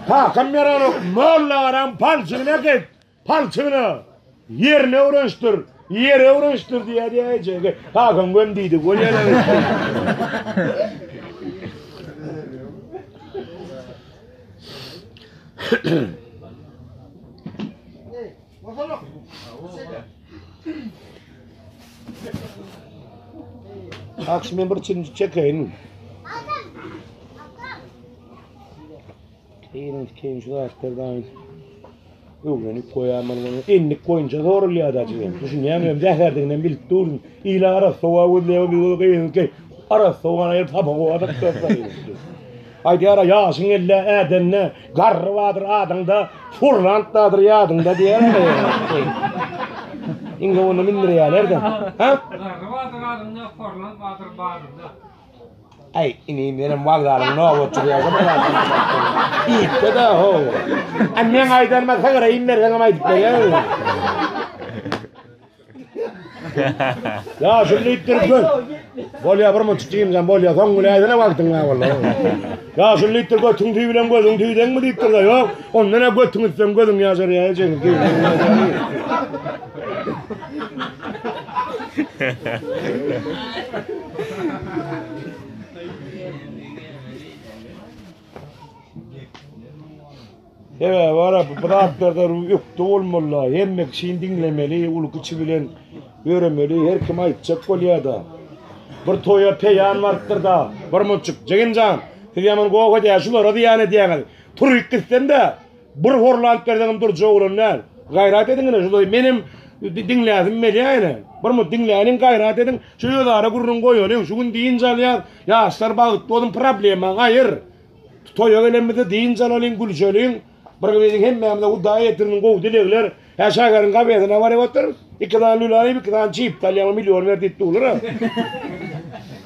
Kakam ýaranok mollagaraň palçygyny äkit palçygyny ýerine öwrenişdir ýere öwrenişdir diýýär diýýär ejege kakam göm diýdi bolýar Akşam men bir çirinji çekeýin. Keýin, keýin şu zatlardan öwrenip goýaman bunu. Endik boýunça sorulýar da jigim. Düşünýäňmi? Hem zäherdiginden bilip durun. Ila arassa howa gözleýär, biz bolsa gyýynyp geý. Arassa howany aýryp hapa howa Aýdýar-a, ýaşyň ellä ädende, garry bardyr adyňda, furlant bardyr ýadyňda diýýär-ä. Iň soňunda mündürýärler-de. Ha? Garry bardyr adyňda, furlant bardyr badyňda. Aý, inim, menem wokzalyň nobatçysy ýa-da bir zat. Iýipde-de, ho. A meň aýdanyma sygyra iým berseňem aýdyp berýär. Ya şunu diýipdir gör. Bolýa bir munçuk jigimjan bolýa soň güläýsene wagtyň bar walla. Ya şunu diýipdir götüň tüý bilen gözüň tüý deňmi diýipdir da ýok. Ondan-a götüň üstem gözüň ýaşarýa ejeňiz. Sebäbi bara bu zatlarda ökde bolmaly, hemme kişini diňlemeli, uly-kiçi bilen ýöremeli, her kim aýtjak bolýar-da. Bir toýa peýan barypdyr-da, bir munçuk, Jigim jan, siz ýaman goh edýäňiz, şulara zyýan edýäňiz. Turyp gitsem-de, bir horlanyp berseňem durjak oglan däl. Gaýrat ediň ine, şular menem diňläsim gelýär ine. Bir munt diňläliň, gaýrat ediň, şu özara gürrüň goýalyň, şu gün dynç alýas, ýaşlar bagtly bolsun, problemaňy aýyr. Toýa gelenimizde dynç alalyň, gülşeliň. Bir biziň hemmämize Hudaý ýetirsin gowy dilegler. Hä şäheriň kafesine baryp otur. Iki sany lüle alyp, iki sany çipsi alýaň, million ber diýip durlar.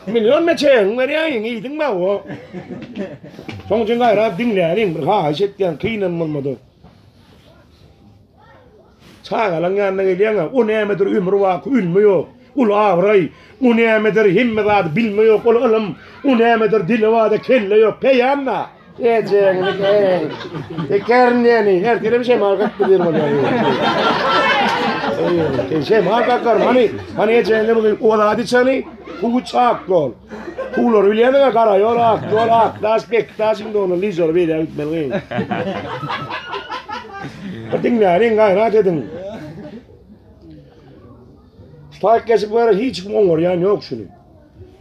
Million me çegiň berýäň, iýdiň bä o. Şoň üçin gaýrat diňläliň, bir haýyş etýän, kynam bolmady. Çagalaň ýanyna gelýäň-ä, o nämedir ömür baky ülme ýok, uly abraý, o nämedir hemme zady bilme ýok, ol ylym, o nämedir dili bar-da kelle ýok, peýan-da! Ejeňini eý! Tekerin diýeni, ertirem şemal kakdy diýen bolýar. Eý, şemal kakar, hany, hany ejeňe bu o zady içeni, huw çak ýol. Huwlary bilýäniň-ä, gara ýol, ak ýol, ak daş, bek daş, indi ony lyžaly beýläk gitmeli gyz. Bir diňläliň, gaýrat ediň. Şu taýyk geçip gara hiç kim oňarýan ýok şuny.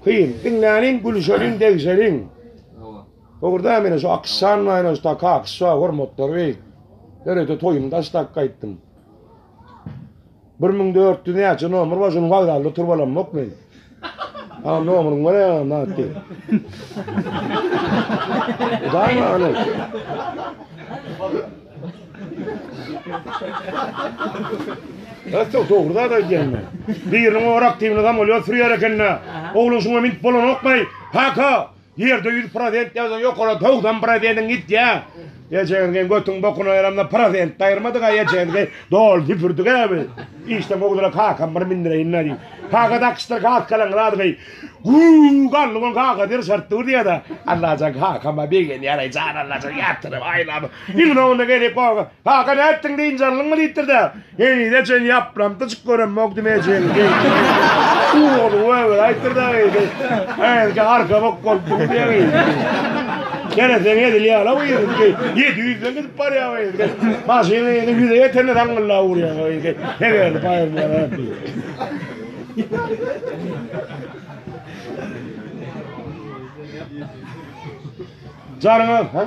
Kyn. Diňläliň, gülüşeliň, degişeliň. Dogruda meni şu Akyşjan maýna şu taka Akyşja hormatlary beýik. Ýörite toýuny daşlap gaýtdym. 1400 näçe nomer bar şuny wokzalda oturyp alamok men. Ha nomeryň bar ya natti. Daýma ana. Ötde dogry zat aýdýan men. Biriniň orak diýmini samolýot sürýär ekende. Ogluň şuňa minip bolanokmy? Kaka, Ýerde 100 prosent ýazan ýokara 90 prosentiň gitýä. Ejeňiň götüň bokuna ýaramda prosent aýyrmadyk-a ejeňizi doly süpürdik-ä biz. Işden kowdular kakam bir mindireýin-dä diýip. Kaka dakyşdyr kaskalaň zadygy. Guu garly bolan kaka ýyrşaryp dur diýýä-de. Allajan kakama begenýär-aý jan Allajan ýatyryp aýlap. Iň soňunda gelip kaka Kaka nätdiň dynç aldyňmy diýipdir-de. Henize çenli ýaplamtyjyk göremok diýip ejeňi. Uwaly öwür aýtdyr-da. Hälki arka bok bolup dur diýýär. Seretseň edil ýaly bu ýerde. 700-den gidip barýar bu ýerde. Maşyny ýene ýüze ýetende zaňňyldap urýar bu ýerde. Hegerli baýyrlar. Janyňa, ha?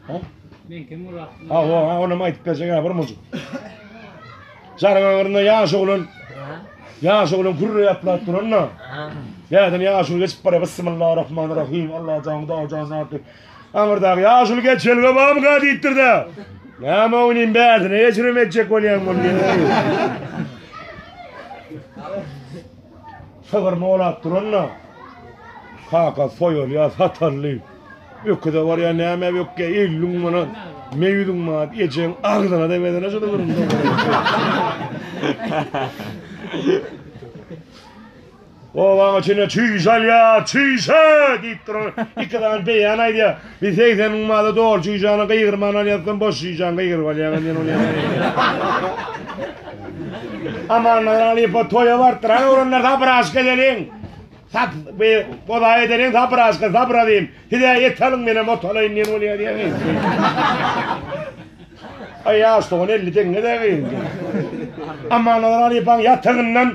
Ha? Meňki Murat. Ha, o, ha, onam aýdyp berjek ha, bir mujuk. Jaryň aňyrynda ýaş oglan. Ýaş oglan kürre ýaplap duranda. Ýadan ýaş oglan geçip barýar. Bismillahirrahmanirrahim. Allah jan, da jan, da. Aňyrdaky ýaşuly geçelge barmyka diýipdir-de. Näme oýnyn bärsine geçirem etjek bolýaň bol diýen. Sygyr molap duranda kaka soýalýar sataly. Öküze barýar näme ökge 50 müň manat, 100 müň manat ejeň agzyna degmesene şu sygryň. Obaň içinde çüýşe alýar, çüýşe! diýip duran iki sany beýan aýdýar. Bir 80 müň manada doly çüýşäni gygyrman alýarsyň, boş çüýşäni gygyryp alýaň diýen bolýar. Amanlar halypa toýa barypdyr. Hany oglanlar sabraşka edeliň. Sap, bir goza edeliň, sabraşka, sabra diýim. Siz-ä et alyň, menem ot alaýyn diýen bolýar diýýär. Aý ýaş dogan 50 teňňe däl. Amanlar halypaň ýatagyndan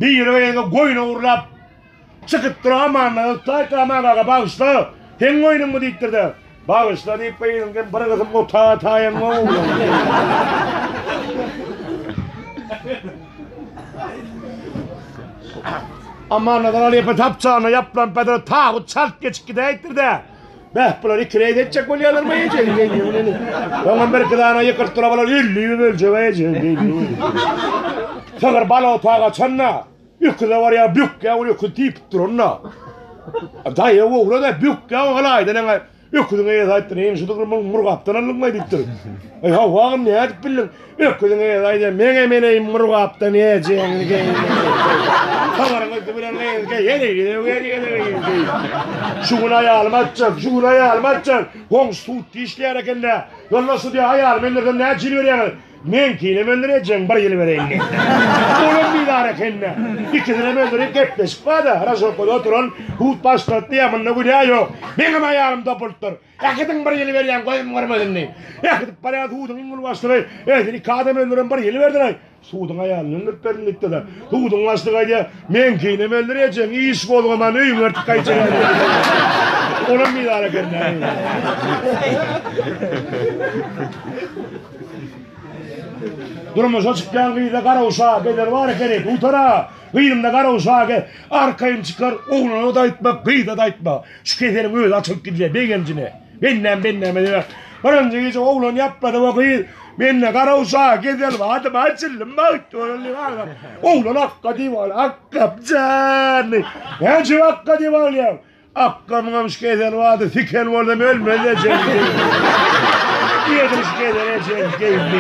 Biri gyzy goýun ogurlap çykypdyr, Amandan Ystaýt Aman aga bagyşla, seň goýnuňmy diýipdir-de, Bagyşla diýip gyzyňdan bir gysym ota taýaň oglan. Amannazar halypa tapçanyna ýaplanyp bedre tabyt çalt geçip gidäýipdir-de, Beh, bular iki reýd etjek bolýarlarmy eje? Oňam bir iki dana ýykylyp duran bular 50 böljek eje. Sygyr bal otaga çanda, öküze barýar, bükýär, ol öküz diýip duranda. Daýy ogla da bükýär, ol aýdan eňe öküziň eýesi aýtdy, "Neýin şu sygyry murgapdan aldyňmy?" diýipdir. Eý, hawa, agam, nädip bildiň? Öküziň eýesi aýdýar, Meňem eneýim Murgapdan ejeňi geýin. Habaryň üsti bilen gyzka Şu gün aýalym atjak, şu gün aýalym atjak. Goňşy sudda işleýär eken-dä. Ýoldaş sudýa aýalymy öldürsem näçe ýyl berýäňiz? Meňkinem öldür, ejeň bir ýyl bereýin diýip. Olam bizar eken-dä. Ikisinem öldürip gepleşik bar-da. Raşokada oturan sud başlygy diýýär, munda günä ýok. Meňem aýalym topulupdyr. Äkidiň bir ýyly berýän gözüm görmesin diýip. Äkidip barýan suduň iň uly başlygy, Eý, sen iki adam öldüren bir ýyly berdiň-aý. Suduň aýalyny öldürip berdim diýipdir-de. Suduň başlygy aýdýar, Meňkinem öldür ejeň, iş gozgaman öýüňe ertip gaýtjak. Olam bizar eken-dä. Durmuşa çykýan gyza garawşa gezer bar ekeni, dutara. Gyzymda garawşa ge, arkaýyn çykar, oglana-da aýtma, gyza-da aýtma. Şu keseliň özi açylyp gidýär begenjine. Bendäm bendäme diýýär. Birinji gije oglan ýaplady we gyz mende garawşa gezel badym açyldym bagt bolan diýip. Oglan akga diýip al, akgam jan. Näçe akga diýip alýar. Akgamyňam şu kesel bardy, sikel bolsam ölmez ejem. Diýdim şu kesel ejem geýdi.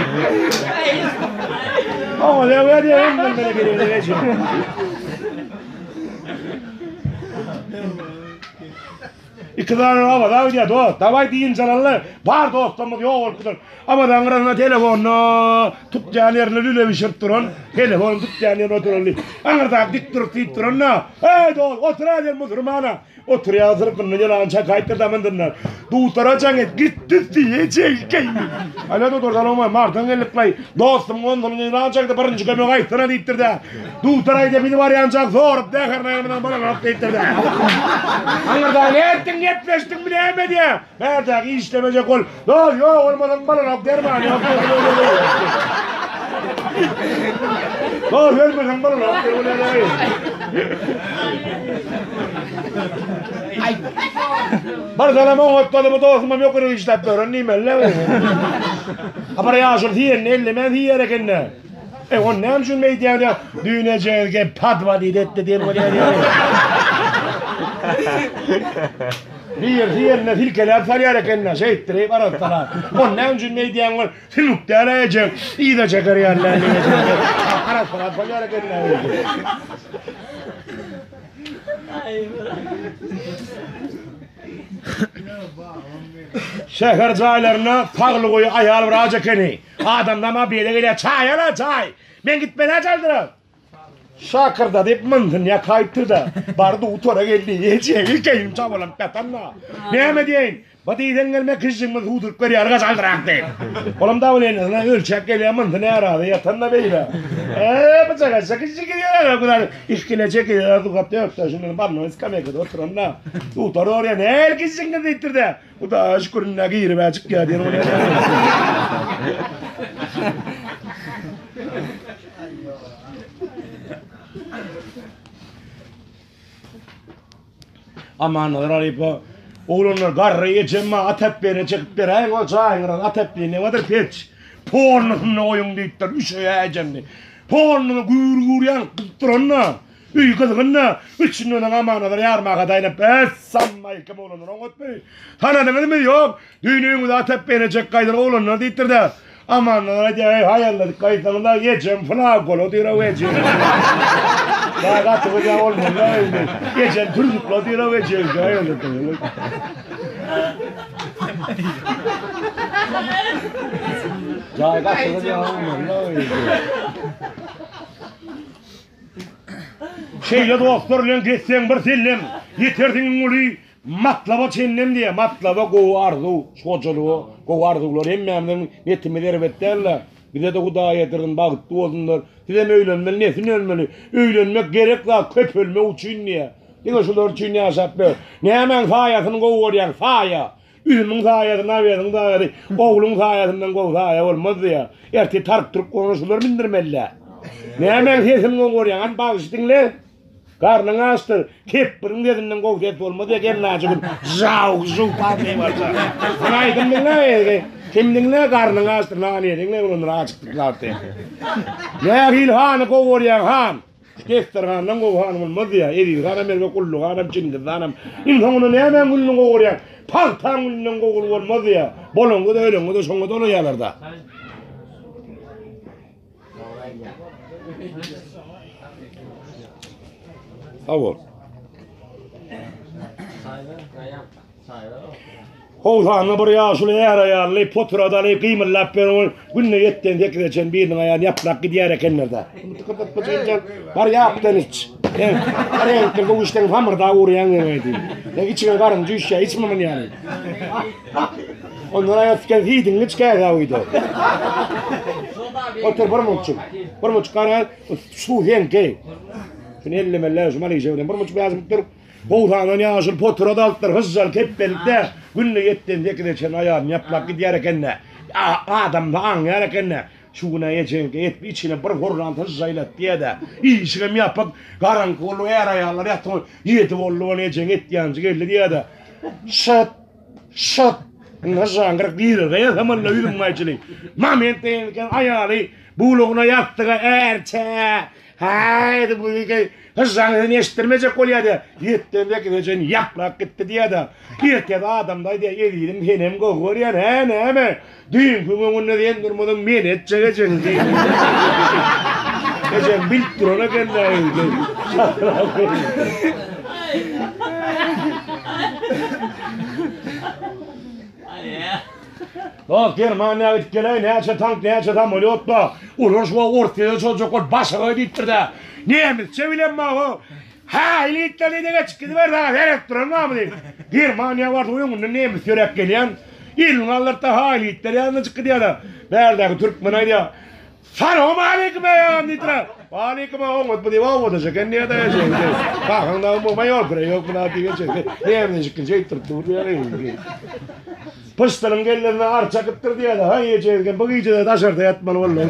Oňa näme diýerin men ejem. Iki sany Awaza gidýär dost. Dawaý dynç alaly. Bar dostlarymyz ýok bolup gider. Awazaň gyrasynda telefonyny tutýan ýerinde lüle bişirip duran, telefonyny tutýan ýerinde oturan. Aňyrdaky dik durup diýip duran-da, Eý dost, otur-a sen musurmana. Oturýar syrkynly ýylan çakaýypdyr damandyndan. Dutara jaň et, gitdi diýjek. Alo dutar salowma, Mardan geldik-laý. Dostum ondan ýylan çakdy, birinji kömek aýtsana diýipdir-de. Dutar aýda bizi barýançak zorup zäherini aýyrmadan bolanok diýipdir-de. Aňyrda nätdiň gepleşdiňmi näme diýä. Bärdäki işlemejek ol. Dost ýok bolmasaň bolanok derman ýok. Dost ölmeseň bolanok. Bir salam oňatmadymy dostumam ýok işläp ýören diýmeli. Habar ýaşuly siýenini ellemän siýer eken-de. E, ony näme üçin beýdýäň diýýär. Düýn ejeňiz gelip podwodit etdi diýen bolýar. Bir ýerine silkeläp salýar eken-de, şeýtdirip arassalap. Ony näme üçin beýdýäň ol sülük däl ejeň, yza çeker ýaly däl diýen. Arassalap salýar eken-de. Şäher jaýlarynda saglygy goýy aýal wraç ekeni. Adamlam-a beýle gelýär, çaý al-a, çaý! Men gitmeli-ä çaldyryp. Şakyrdadyp mynsyny ýakaýypdyr-da, bardy utara geldi, ejeňi geýim çabalanyp ýatan-da. Näme diýeýin, bu diýseň gelme kişiňimiz suwduryp berýär, gaç aldyrak diýip. Olam dawleniýasyna ölçäp gelýär, mynsyny närazy ýatan-da beýle. Eee, bıçak kişi gidýär, güzel işkile çekýär, sugap dökse, şuny barmagyny skameýkada oturan-da. Dutar orýar, näl kişiňiz diýipdir-de. Hudaýa şükür indi girib-ä çykýar diýen bolýar. Amannazar halypa. Oglanlar garry ejem maňa at äpbene çekip beräýiň ol jaýyňyza at äpbene nebadyr peç. Polnusynda goýuň diýipdir üşeýä ejemni. Polnuny gür-gür ýanyp gyzyp duranda, öý gyzgyn-da, içinden onuň Amanazar ýarmaka daýanyp, Essammaýkim oglanlar oňatmy? Tanadyňyzmy? Ýok. Düýn öýüňize at äpbene çekip gaýdan oglanlar diýipdir-de. Amanlar aýdýar, eý, haýalladyk gaýtsaňyz-a, ejem flagola otyr-ow, ejem. Dagy gaty gyzýar bolmaly-da indi. Ejem türzükli otyr-ow, ejem, haýalladyk. Jaý gaty gyzýar bolmaly-da indi. Şeýle dostlar bilen gezseň bir sellem, ýetersiň iň uly Matlaba çenlem diýýär. Matlaba gowy arzuw, şu hojalyga gowy arzuwlar. Hemmämiziň netimiz erbet däl-de. Bize-de Hudaý ýetirsin, bagtly bolsunlar. Sizem öýlenmeli, nesin ölmeli. Öýlenmek gerek zat, köpelmek üçin diýýär. Diňe şular üçin ýaşap ýör. Nämäň saýasyny gowy görýäň? Saýa. Üzümiň saýasy, nabeziň saýasy, ogluň saýasyndan gowy saýa bolmaz diýýär. Ertir tarp-turp bolanda şular mindirmeli-dä. Nämäň sesini gowy görýäň? Hany bagşy diňle. Garnyň açdyr. Kepbiriň sesinden gowy ses bolmaz ya gelnajy gün žaw žuw parleý barsa. Sen aýdym diňle ege. Kim diňle garnyň açdyr nan ýediň oglanlar açykdyk zatdy. Nähili hany gowy görýäň han. Desterhandan gowy han bolmaz diýýär. Eziz hanam Erbek Gully hanam Çingiz hanam. Iň soňunda nämäň gülüni gowy görýäň? Pagtaň gülünden gowy gül bolmaz diýýär. Bolanda-da ölende-de şoňa dolaýarlar-da. Sag bol. Howsanda bir ýaşuly är-aýally poturadaly gymyldap ýören günde ýetden sekize çen biriniň aýagyny ýaplap gidýär ekenler-de. Bar ýapdan iç. Bar reňkli bu işleň samyrdap urýaň diýip. Sen içiňe garyn jüýşýär, içme muny ýaly. Ondan aýak tiken hiýdiňi iç käsä guýdy. Otur bir munçuk. Bir munçuk gara suw seňki. Şuny ellemeli, şu malyşa bilen bir munçuk ýazyp dur. Gowsandan ýaşyl potura dalypdyr, hyžžal kepbelikde günde ýetden sekize çen aýalyny ýaplap gidýär eken-de. Adamsy aňýar eken-de. Şu gün-ä ejeňki etli içine bir hurran hyžžaýlat diýýä-de. Işigem ýapyk, garaňky boldy, är-aýallar ýatyp, ýedi boldy, ol ejeň et ýanjy geldi diýýä-de. Şyt! Şyt! Indi hyžžaň gyryk girerge ýasamalla ýüzüň gaýçyly. Moment diýen eken aýaly bulagyna ýassyga ärçä. Häý, bu hyžžaň sesini eşitdirmejek bolýa diýýä. Ýetden sekize çen ýaplap gitdi diýýä-de. Erkek adamda diýýä, ezizim senem gowy görýän, hä näme? Düýnki öňünde sen durmadyň, men etjek ejeň diýdi. Ejeň bilip duran eken-dä. Dost, Germaniýa gidip geleý, näçe tank, näçe samolýot bar. Olar şu wagt Orsýete çozjak bolup başagaý diýipdir-dä. Nemisçe bilen bar-ow. Hä, elitler diýdi, geçip gidiber saňa seredip duran barmy diýip. Germaniýa barsa öňünden nemis ýöräp gelýän. Elini galdyrtda ha elitler ýanyna çykdy diýýär-de. Bärdäki türkmen aýdýar. Salam aleýkum eý agam diýipdir. Waleýkim aga oňat bu diýip owadaş eken diýýär-de ejeň. Kakaň dagy bolma ýol kireý ýok muny diýip ejeň. Nemis şekil şeýtdirip dur diýýär. Pyşdylyň kellesine ar çakypdyr diýýär-de, haý ejeňkem bu gije-de daşarda ýatmaly boldy.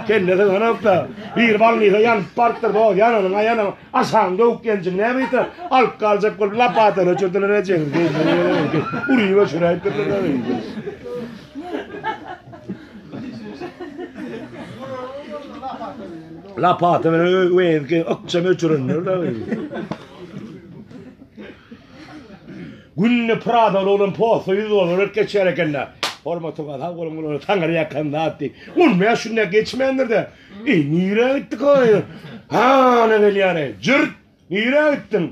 Kellesi gynypdyr. Bir balnisa ýanyp barypdyr, dost, ýananyň aýanyň aşagyny döwük ýenjiň näme diýse, alyp galjak bolup lopatany öçürdiler ejeňiň keýpine. Uryp öçüräýipdirler. Lopata bilen öýke ykjam öçürenler-de. Günde Pradaly oglan posa 100 dollar berip geçýär ekende. Hormatyňa sag boluň bulara taňry ýakan zat diýip. 15 günde geçmändir-de. Eý, nirä gitdik aý? Hana gelýär-eý. Jürt, nirä gitdiň?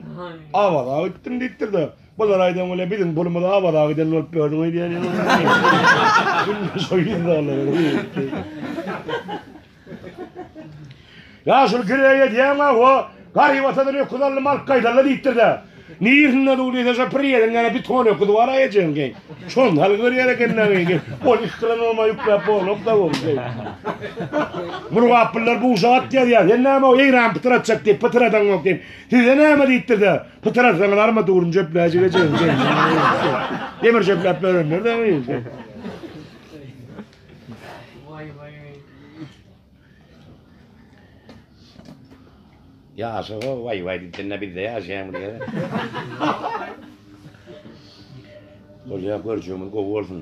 Awaza gitdim diýipdir-de. Bular aýdan bolýar, biziň pulumyz Awaza giden bolup ýördüň öýdýän. Günde şo 100 dollar berip. Ýaşuly kireý edýäň-ä, o garyp atadan öküz aldym, alyp gaýdalla diýipdir-de. Nirinde dur diýse, şo priýediň ýany biton öküzi bar-a ejeňki. Şony salgy berýär eken-dä. Ol ikranoma ýükläp bolak-da ol. Murgaplylar buşa at ýazýar. Sen näme o Eýran pytratjak diýip, pytradaňok diýip. Size näme diýipdir-de. Pytratsaňyz armaduryny çöpläjek ejeňki. Demir çöpläp berenler-de. Ýaşa waý waý diýip sen-de bizde ýaşaýaň diýýär. Bolýar, görjegimiz gowy bolsun.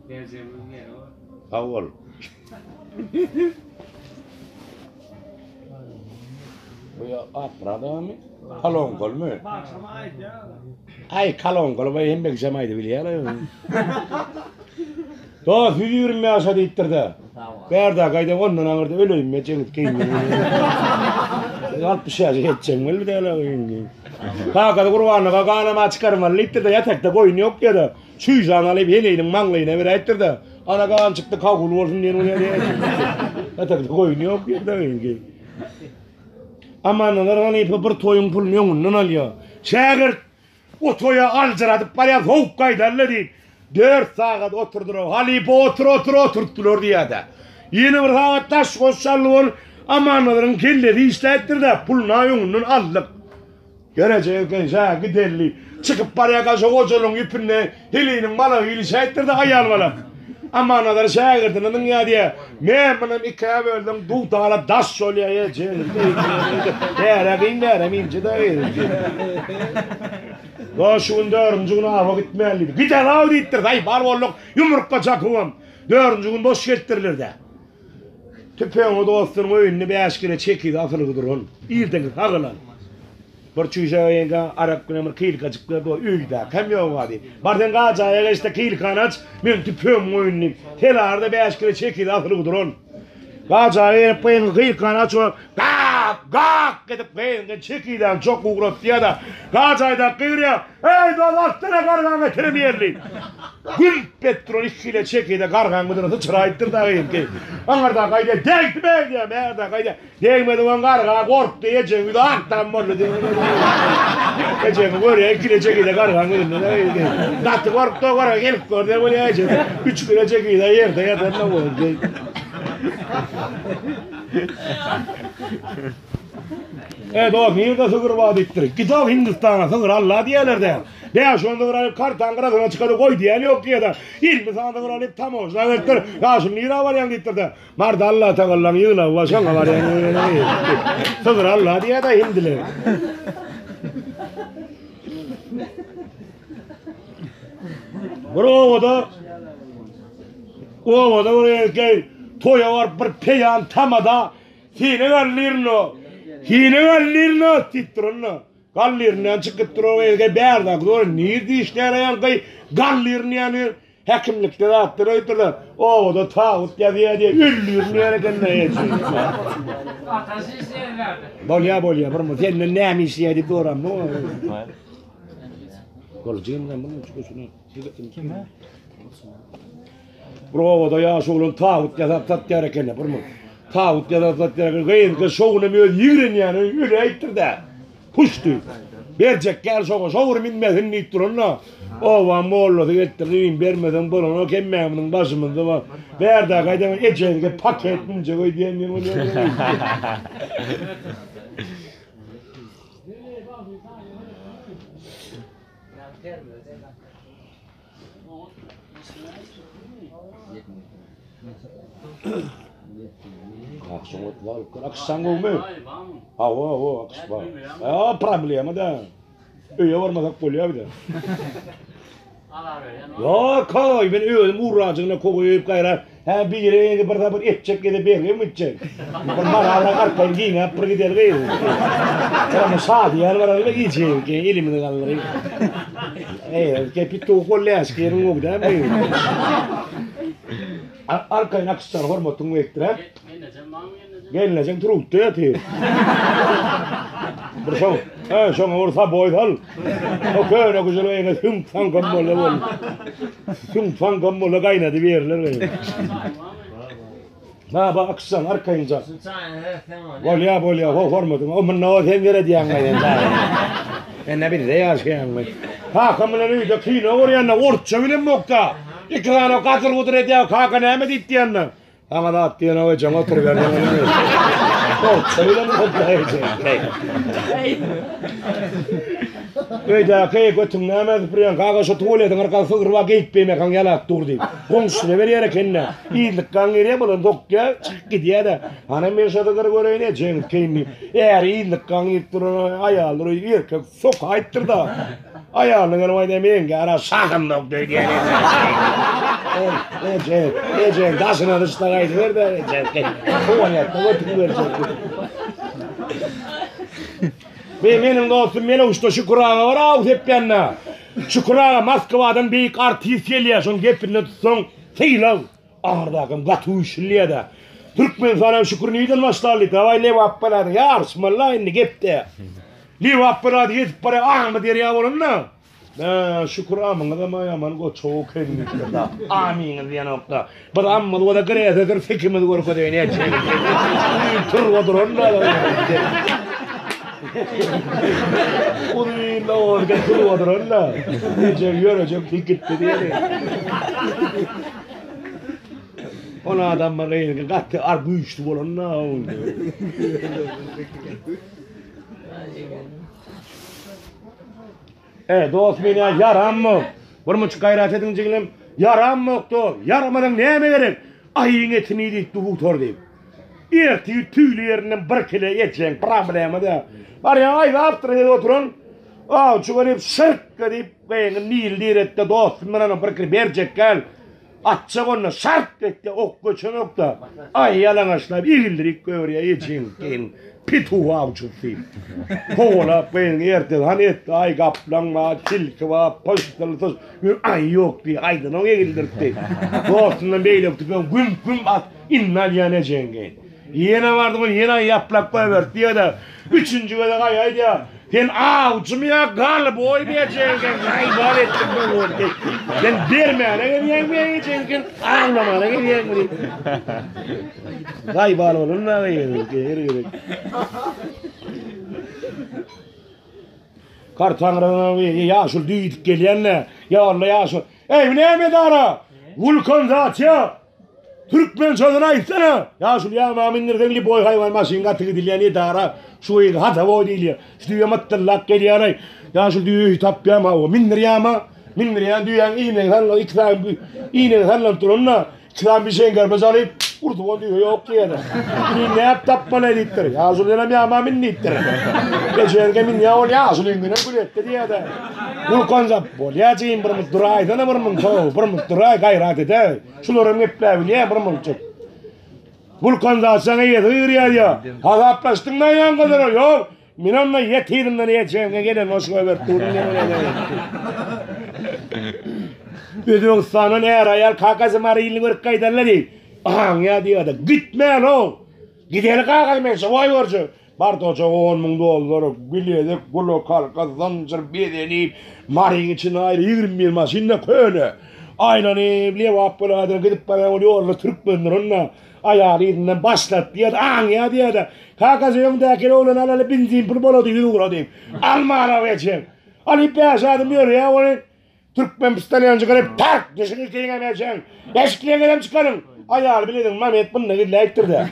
Berjegimiz ýeri bor. Sag bol. Bu ýa Akmyradamy? Kolonkolmy? Aý, kolonkoly baý hemme kişem aýdyp bilýär. Dos 120 ýaşa diýipdir-de. Bärde gaýda ondan aňyrda öleýin men jeňit geýin. 60 ýaşa ýetjek boldy däl indi. Kakasy Gurbanlyga ganama çykarmaly diýipdir-de, ýatakda goýun ýok diýdi. Çüýşäni alyp heleýiniň maňlaýyna beräýipdir-de, Ana gan çykdy kabul bolsun diýen bolýar diýýär. Ýatakda goýun ýok diýdi indi. Amannazar halypa bir toýuň puluny öňünden alýar. Şägirt o toýa aljyradyp barýar, sowuk gaýdaly diýip. Dört sagat oturdylar. Halypa otur otur oturtdylar diýýär-de. Ýene bir sagat daş goş çaldy bol Amannazaryň kellesi işläpdir-de, puluny öňünden aldyk. Gerejek eken şä gidelli. Çykyp barýarka şo gojalygyň ýüpünde heleýiniň malagy ilişäýipdir-de aýal balak. Amannazar şägirdine zyňýar diýýär. Me munam ikä bölseň dutara daş bolýar eje. Bärä gyň bärem inçe dagy. Dost şu gün dördünji gün awa gitmäli diýdi. Gidel-aw diýipdir. Saý bar bolduk ýumurtga çakybam. Dördünji gün boş gelipdirler-de. Tüpeňi dostunyň öýünde bäş kile çekiz asylgy duran. Irdenki sagylan. Bir çüýşe ýeňňe arak bilen bir kilkajyk berdi, o öýdäkem ýog-a diýip. Bar sen gajaýa geç-de kilkany aç, men tüpeňiň öýünde diýip. Telarda bäş kile çekiz asylgy duran. Gajaýa gelip gyýyňky kilkany aç, o gak, gak edip gyýyňky çekizäni çok ugratýar-da, gajaýda gygyrýar, Eý, dost, atsana gargaňy getirip ýer diýip. Gülüp bet duran iki kile çekide gargaň müdüne syçraýypdyr dagy ilki. Aňyrda gaýdýar, degdi be diýýär, bärde gaýdýar. Degmedi oň garga gorkdy, ejeň ýüzi ak-tam boldy diýýär. Ejeňi görýär, iki kile çekide gargaň ýüzünde dagy ilki. Gaty gorkdy, o garga gelip gördi, bolýar eje. Üç kile çekide ýerde ýatan-da boldy. E dost, nirde sygyr bar diýipdir. Git-ow Hindistana, sygyr Alla diýerler-dä. Bäş-on sygyr alyp kartaň gyrasyna çykady goý diýen ýok diýýär-de. Ýigrimi sany sygyr alyp tamožna gelipdir. Ýaşuly nirä barýaň diýipdir-de. Marda Allatagallaň ýygnagy bar, şoňa barýan diýýär. Sygyr Alla diýýär-de hindiler. Bir obada obada bir erkek toýa baryp bir peýan tamada Sine gallyrno, sine gallyrno diýip duranda, gallyryndan çykyp duran elge bärde zor nirde işlär ýaňky gallyryn ýany häkimlikde zatlar öýdürler. Obada tawut ýazýar diýe öldürin ýer eken näçe. Ataşy işleýär bärde. Bolýar bolýar bir senden näme işleýär diýip soramok. Boljagym ben bunun çıkışını. Kime? Bir obada ýaş oglan tawut ýasap satýar eken, bir mur. Tawut ýasap satýar eken, gyz gyz şowuna öz ýigrenýäni öläýipdir-dä. Puşdy. Berjek gel şoňa, şowur minmesin diýip duranda, obaň mollasy gelipdir, gyzym bermeseň bolanok, hemmämiziň başymyzda bar. Bärde gaýdan ejezge paket münjek öýdýän diýen bolýar. Akşam ot var. Akşam gowmy? Hawa, hawa, akyş bar. Ýa, problema da. Öýe barmasak bolýar bize. Ýa, koý, men özüm urrajygyna koýup gaýra. Hä, biri ýene bir sapar etjek ýa-da bergem gitjek. Bir marala arkaýyn giňäp bir gider gyz. Şony şadyýan baraly iýjek, elimizi galdyryp. Eý, gepi towuk bolýar, şikeriň gowy dälmi? Arkaýyn akyşdan hormatyň beýikdir, hä? Gelnejeň turupdy ýatyr. Bir şoň, he, şoňa bir saboý sal. O köne güzel öýüne süňk saňkam boldy bol. Süňk saňkam boldy gaýnady berler öýüne. Baba akyşdan arkaýynja. Bolýa bolýa, ho hormatyň. O munda o sen geredýäň men. Sen ne bizde ýaşaýaňmy? Kakam bilen öýde kino görýände ortça bilen bokda. Iki sany gadyr-gudyr edýär, kaka näme diýip diýende. Saňa zat diýenok ejeň oturyber diýen. Gorksa bilen boldy ejeň. Öýdäki götüň näme süpürýäň? Kaka şu tualetiň arkasy sygyr bar geýip beýmekaň ýalap dur diýip. Goňşusyna berýär ekende. Yzlyk gan girýär bular dokýar çykyp gidýär-de. Hany men şo sygyry göreýin ejeň keýin diýip. Äri yzlyk gan girip duran aýallar öýi erkek sokaýypdyr-da. Aýalyna gelip aýdýar, meňki ara şahym ýok diýýär. Eje, eje, daşyna dyşda gaýdyber-de, eje. Tuwaletde götürip berjek. Be meniň dostum Melewşde Şükür aga bar aw sepýände. Şükür aga Moskwadan beýik artist gelýär, şoň gepinde tutsaň sylag. Aňyrdakam gaty güýçli-de. Türkmenistan şükür nirden başlarly? Dawaý Lebap bolady. Ýaryşmaly indi gepde. Lebap bolady ýetip barýar aňmy derýa bolanda. Hä, şükür amyňyzam aýaman goçak eken diýipdir-da. Amyňyz diýenok-da. Bir amymyz bolsa Gresedir sikimizi görkezeýin erjek. Turba duran-da. Uzyn owazda turba duran-da. Ejek ýörejek diýip gitdi diýeli. Ol adamlar gyzy gaty ar güýçli bolanda. E, dost men ýa ýaramok. Bir munça gaýrat ediň jiglim. Ýaramok dost. Ýaramadan näme gerek? Aýyň etini diýip dutar diýip. Ertir tüýli ýerinden bir kile etjeň problema däl. Barýaň aýlapdyr edip oturan. Awçy gelip şyrk diýip gyňy nil diretde dostum bilen bir kile berjek gel. Atjak onda şart etdi ok göçenokda. Aý ýalaňaçlap egildirik göwrýä ejeň geň petuh awçysy. Kowalap gyň ertesi hany etdi aý gaplaň bar tilki bar pyşdyl syş aý ýok diý aýdanok egildiripdi. Dostundan beýleki tüpeň güm güm at indi alýan ejeň geň. Ýene bardy ol ýene ýaplap goýberdi diýýär-de, üçünji gezek aý aýdýar, Sen awçymy ýa galboýmy ejeňken gaýbar etdiň bu boldy. Sen bermäne gelýäňmi ejeňken awlamana gelýäňmi diýip. Gaýbar bolan da her gezek. Kartaňradan ýaşul düýdük gelýän-de, ýa Allah ýaşul. Eý, bu näme edara? Wulkanizasiýa. Türkmen sözüni aýtsana! Ýaşuly ýama mindirseň liboý haýwan maşyn gaty gidilýän edara şu gyz hasaboý diýilýär. Şu düýe mytdyllap gelýäraý. Ýaşuly düýeyi tapýam hawa mindirýäma. Mindirýän düýäň iýnegi sallap iki sany iýnegi sallap duranda iki sany bişengerme salyp urdup ol düýe ýok diýýär. Indi näp tapmaly diýipdir. Ýaşuly senem ýama min diýipdir. Bejerge minýär ol ýaşulyňkinem gül etdi diýýär. Gulkanjap bolýa jigim bir mut duraýsana bir mut how bir mut duraý gaýrat edäý. Şularam gepläbilýär bir munçuk. Wulkanizasiýaň eýesi gygyrýar ýa. Hasaplaşdyňmy aýaň gyzyna? Ýok. Men onda ýet yzyndan ejeňe gelen goşgy berip durun men ony. Özbegistandan är-aýal kakasy Mary ilini görüp gaýdarlar diýip. Aňýa diýýär-de, gitmän-ow. Gideli kakasy men şowaý görjek. Bardoja 10 000 dollar bilezik, gulak halka, zynjyr bezenip, Maryň içinde aýry 21 maşyn-da köne. Aýlanyp, Lebap welaýatyna gidip barýan ol ýolda türkmendir onda. Aýaly yzyndan başlat diýýär, aňýar diýýär-de. Kakasy öňdäki oglan alaly benzin pul bolady ýüz ugra diýip. Almana geçen. Alyp bäş adam ýörýär ony. Türkmen pistolýonçy gelip tak dişiňi keýiňe berseň, eşikleňizem çykaryň. Aýaly bileziň Mamet bunda gizläýipdir-de.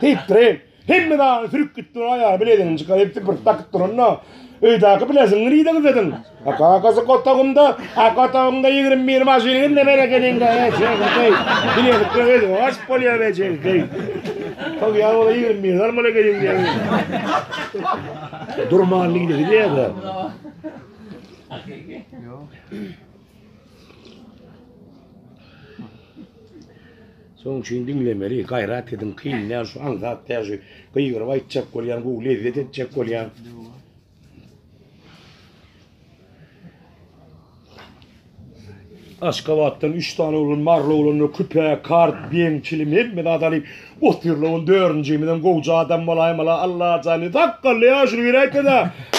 Diýipdir. Hemme zadyny sürüp gitdi, aýaly bileziňini çykaryp süpürip dakyp duranda, öýdäki bileziňi nirede gizlediň? A kakasy otagymda, a otagymda 21 maşyny gizlemen ekeniň-de, ejeňkeý. Bilezikler özüňe gaçyp bolýar, ejeňkeý. Sogýan bola 21 almaly ekeniň diýen. Durman diýdi, diýýär. Şonuň üçin diňlemeli, gaýrat ediň, kyn däl şu aňsat däl şu gygyryp aýtjak bolýan, gowy lezzet etjek bolýan. Aşgabatdan üç sany oglan, maryly oglanlar küpe, kart, beň, çilim hemme zat alyp otyrlar. On dördünjimizem gowja adam bolaýmaly, Allajan diýip, sakgally ýaşuly giräýtse-de,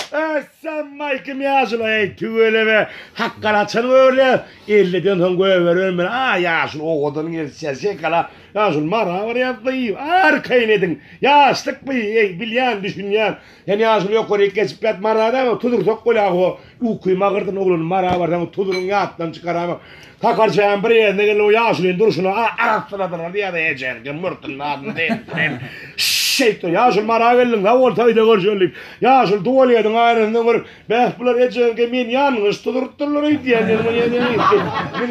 Essammaýkim ýaşuly, eý, tüweleme, sakgal açan görýär. Elliden soň göberen bilen, a, ýaşuly owadan gelişýär, şekala, ýaşuly Mara barýas diýip, arkaýyn ediň. Ýaşlyk bu, eý, bilýän, düşünýän. Sen ýaşuly ýokaryk geçip ýat, Marada tuzursak bolýar, ho. Ukym agyrdyn oglanym Mara barsaň tuzuryň ýatdan çykarama. Takarçaýam bir ýerine geldi o ýaşulyny durşuna arassaladylar diýýärdi ejeňki murtunyň adyny diýip. Şeýtdi ýaşuly Mara geldiň sag bol toýda görşeli diýip. Ýaşuly tuwalediň aýnasyndan görüp bäh bular ejeňki meni ýalňyş tuzurypdyrlar öýdýän men muny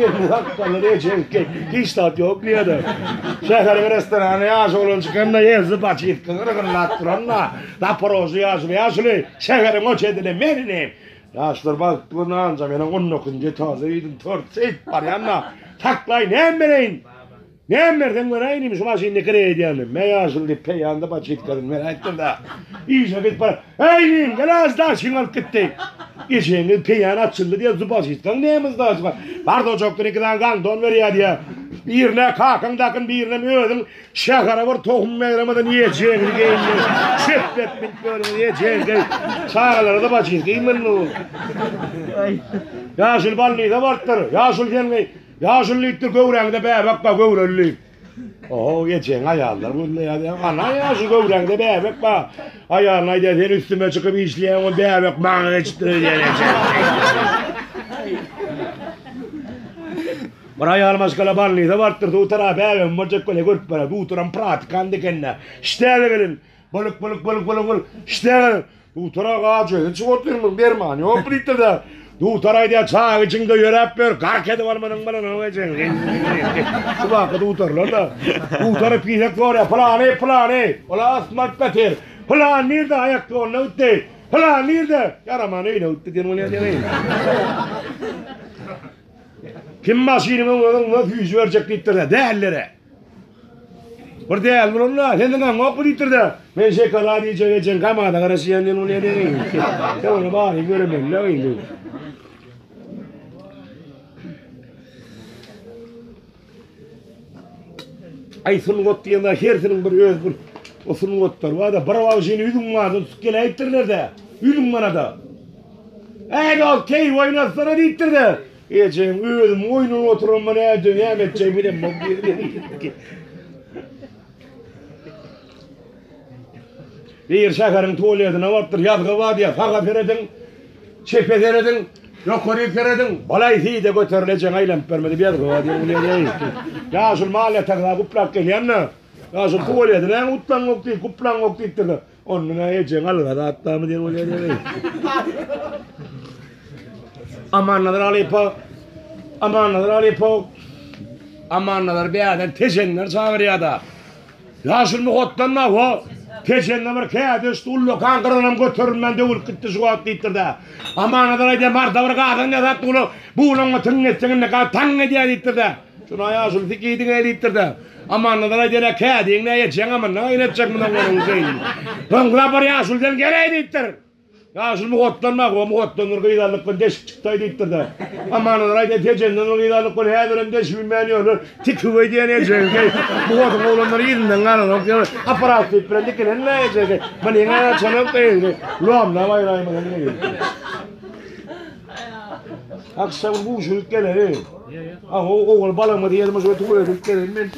ýene sakgallar ejeňki hiç zat ýok diýýärdi. Şäheriň restorany ýaş oglanjyk hem-de ýezdi baçytky gyrgynlap duran-da Zaporožly ýaşuly ýaşuly şäheriň o çetine men inim. Ýaşlar bagtly bolsun anca meniň on dokuzynjy etažda öýdüm tort seýdip barýan-da. Saklaý näme bereýin? Näme berseň beräýin inim şu maşyny kireý edýän. Me ýaşuly diýip peýanda baçitkasyny beräýipdir-de. Işe gidip bar. Eý inim gel az daşyňy alyp gitdi. Ejeňiz peýan açyldy diýýär, zubaçitkaň näme zdaşy bar? Bardoçokdan iki sany gandon berýär diýýär. Birine kakaň dakyn birinem özüň Şähere bir tohum ýaýramadan ejeňizi geýindi. Şepbek bilip ýörüňiz ejeňizi geý. Çagalara-da başyňyzy geýmeli bu. Ýaşuly balnisa barypdyr. Ýaşuly sen geý. Ýaşuly diýipdir göwräňde bäbek bar göwreli diýip. Oho ejeň aýallar gözleýär diýýär. Ana ýaşuly göwräňde bäbek bar. Aýalyna aýdýar sen üstüme çykyp işleýäň ol bäbek maňa geçipdir öýdýär ejeň. Bir aýal maşgala balnisa barypdyr, dutara bäbegim boljak weli görüp barýar, dutaram pratikant eken-dä. Ştäge gelin, Bolup, bolup, bolup, bolup, bolup, ştäge gelin. Dutara gajyny çykyp otyrmyň, dermany ýok diýipdir-de. Dutar aýdýar, çaga içiňde ýöräp ýör, gark edip almanyň bilen ejeň. Şu wagtky dutarlar-da. Dutary pisek sorýar, pylany, pylany. Ol asmalyp ýatyr. Pylany nirde, aýak ýoluna gitdi. Pylany nirde? Ýaraman öýüne gitdi diýen bolýar diýen. Kim maşynyň öňüne zyňsa süýji berjek diýipdir-de, dälilere. Bir däli bolanda, sen zyňaňokmy diýipdir-de, men şokolad iýjek ejeň kamada garaşýan diýen bolýar diýen. Sen ony bary göremeli-le indi. Aý sungat diýende hersiniň bir öz bir o sungatlary bar-da, bir wagşyny ýüzüň bardan tutup geläýipdirler-de, ýüzüň manada. Äý dost, keýp oýnatsana diýipdir-de, ejeň özüm oýnap oturanma näde, näme etjegimi bilemok diýip. Bir şäheriň tualetine barypdyr, ýazgy bar diýýär, saga serediň, çepe serediň, ýokaryk serediň, balaý siýde göteril ejeň aýlanyp berme diýip ýazgy bar diýip bolýar. Ýaşuly mal ýatagyna guplap gelýän-de, ýaşuly tualeti näme gutlaňok diýip, guplaňok diýipdir-de, onda nä ejeň alga zatdamy diýip bolýar. Amannazar halypa, Amannazar halypa, Amannazar bärden tejenler çagyrýar-da. Ýaşuly muhatdan-da, ho, Tejende bir kädi uçdy, ullakan gyranam göterilmän döwülip gitdi şu wagt diýipdir-dä. Amannazar aýdýar, Marda bir gazan ýasapdy, uly bulaňa tyň etseň indi gaz taň edýär diýipdir-dä. Şuna ýaşuly sikidiň-eý diýipdir-dä. Amannazar aýdýar, Ä kädiň nä ejeň amyndan aýratjak mundan onuň şeýle. Soňky sapar ýaşuly sen gel-eý diýipdir. Ýaşuly mugatdan bak, o mugatdan bir gyz aldyk bir deşik çykdaý diýipdir-de. Amanazar aýdýar, Tejenden bir gyz aldyk bir häzirem deşibilmän ýörler. Tikip öýdýän ejeňki. Mugadyň oglanlary yzyndan galanok diýip, apparat diýip bilen dikilenme ejeňki. Munyň açanok diýdi. Lomlap aýraýmaly diýdi. Akşam guşulyp geleri. Ah, o ogul balamyz ýerimiz ötüp ötüp gelelim men.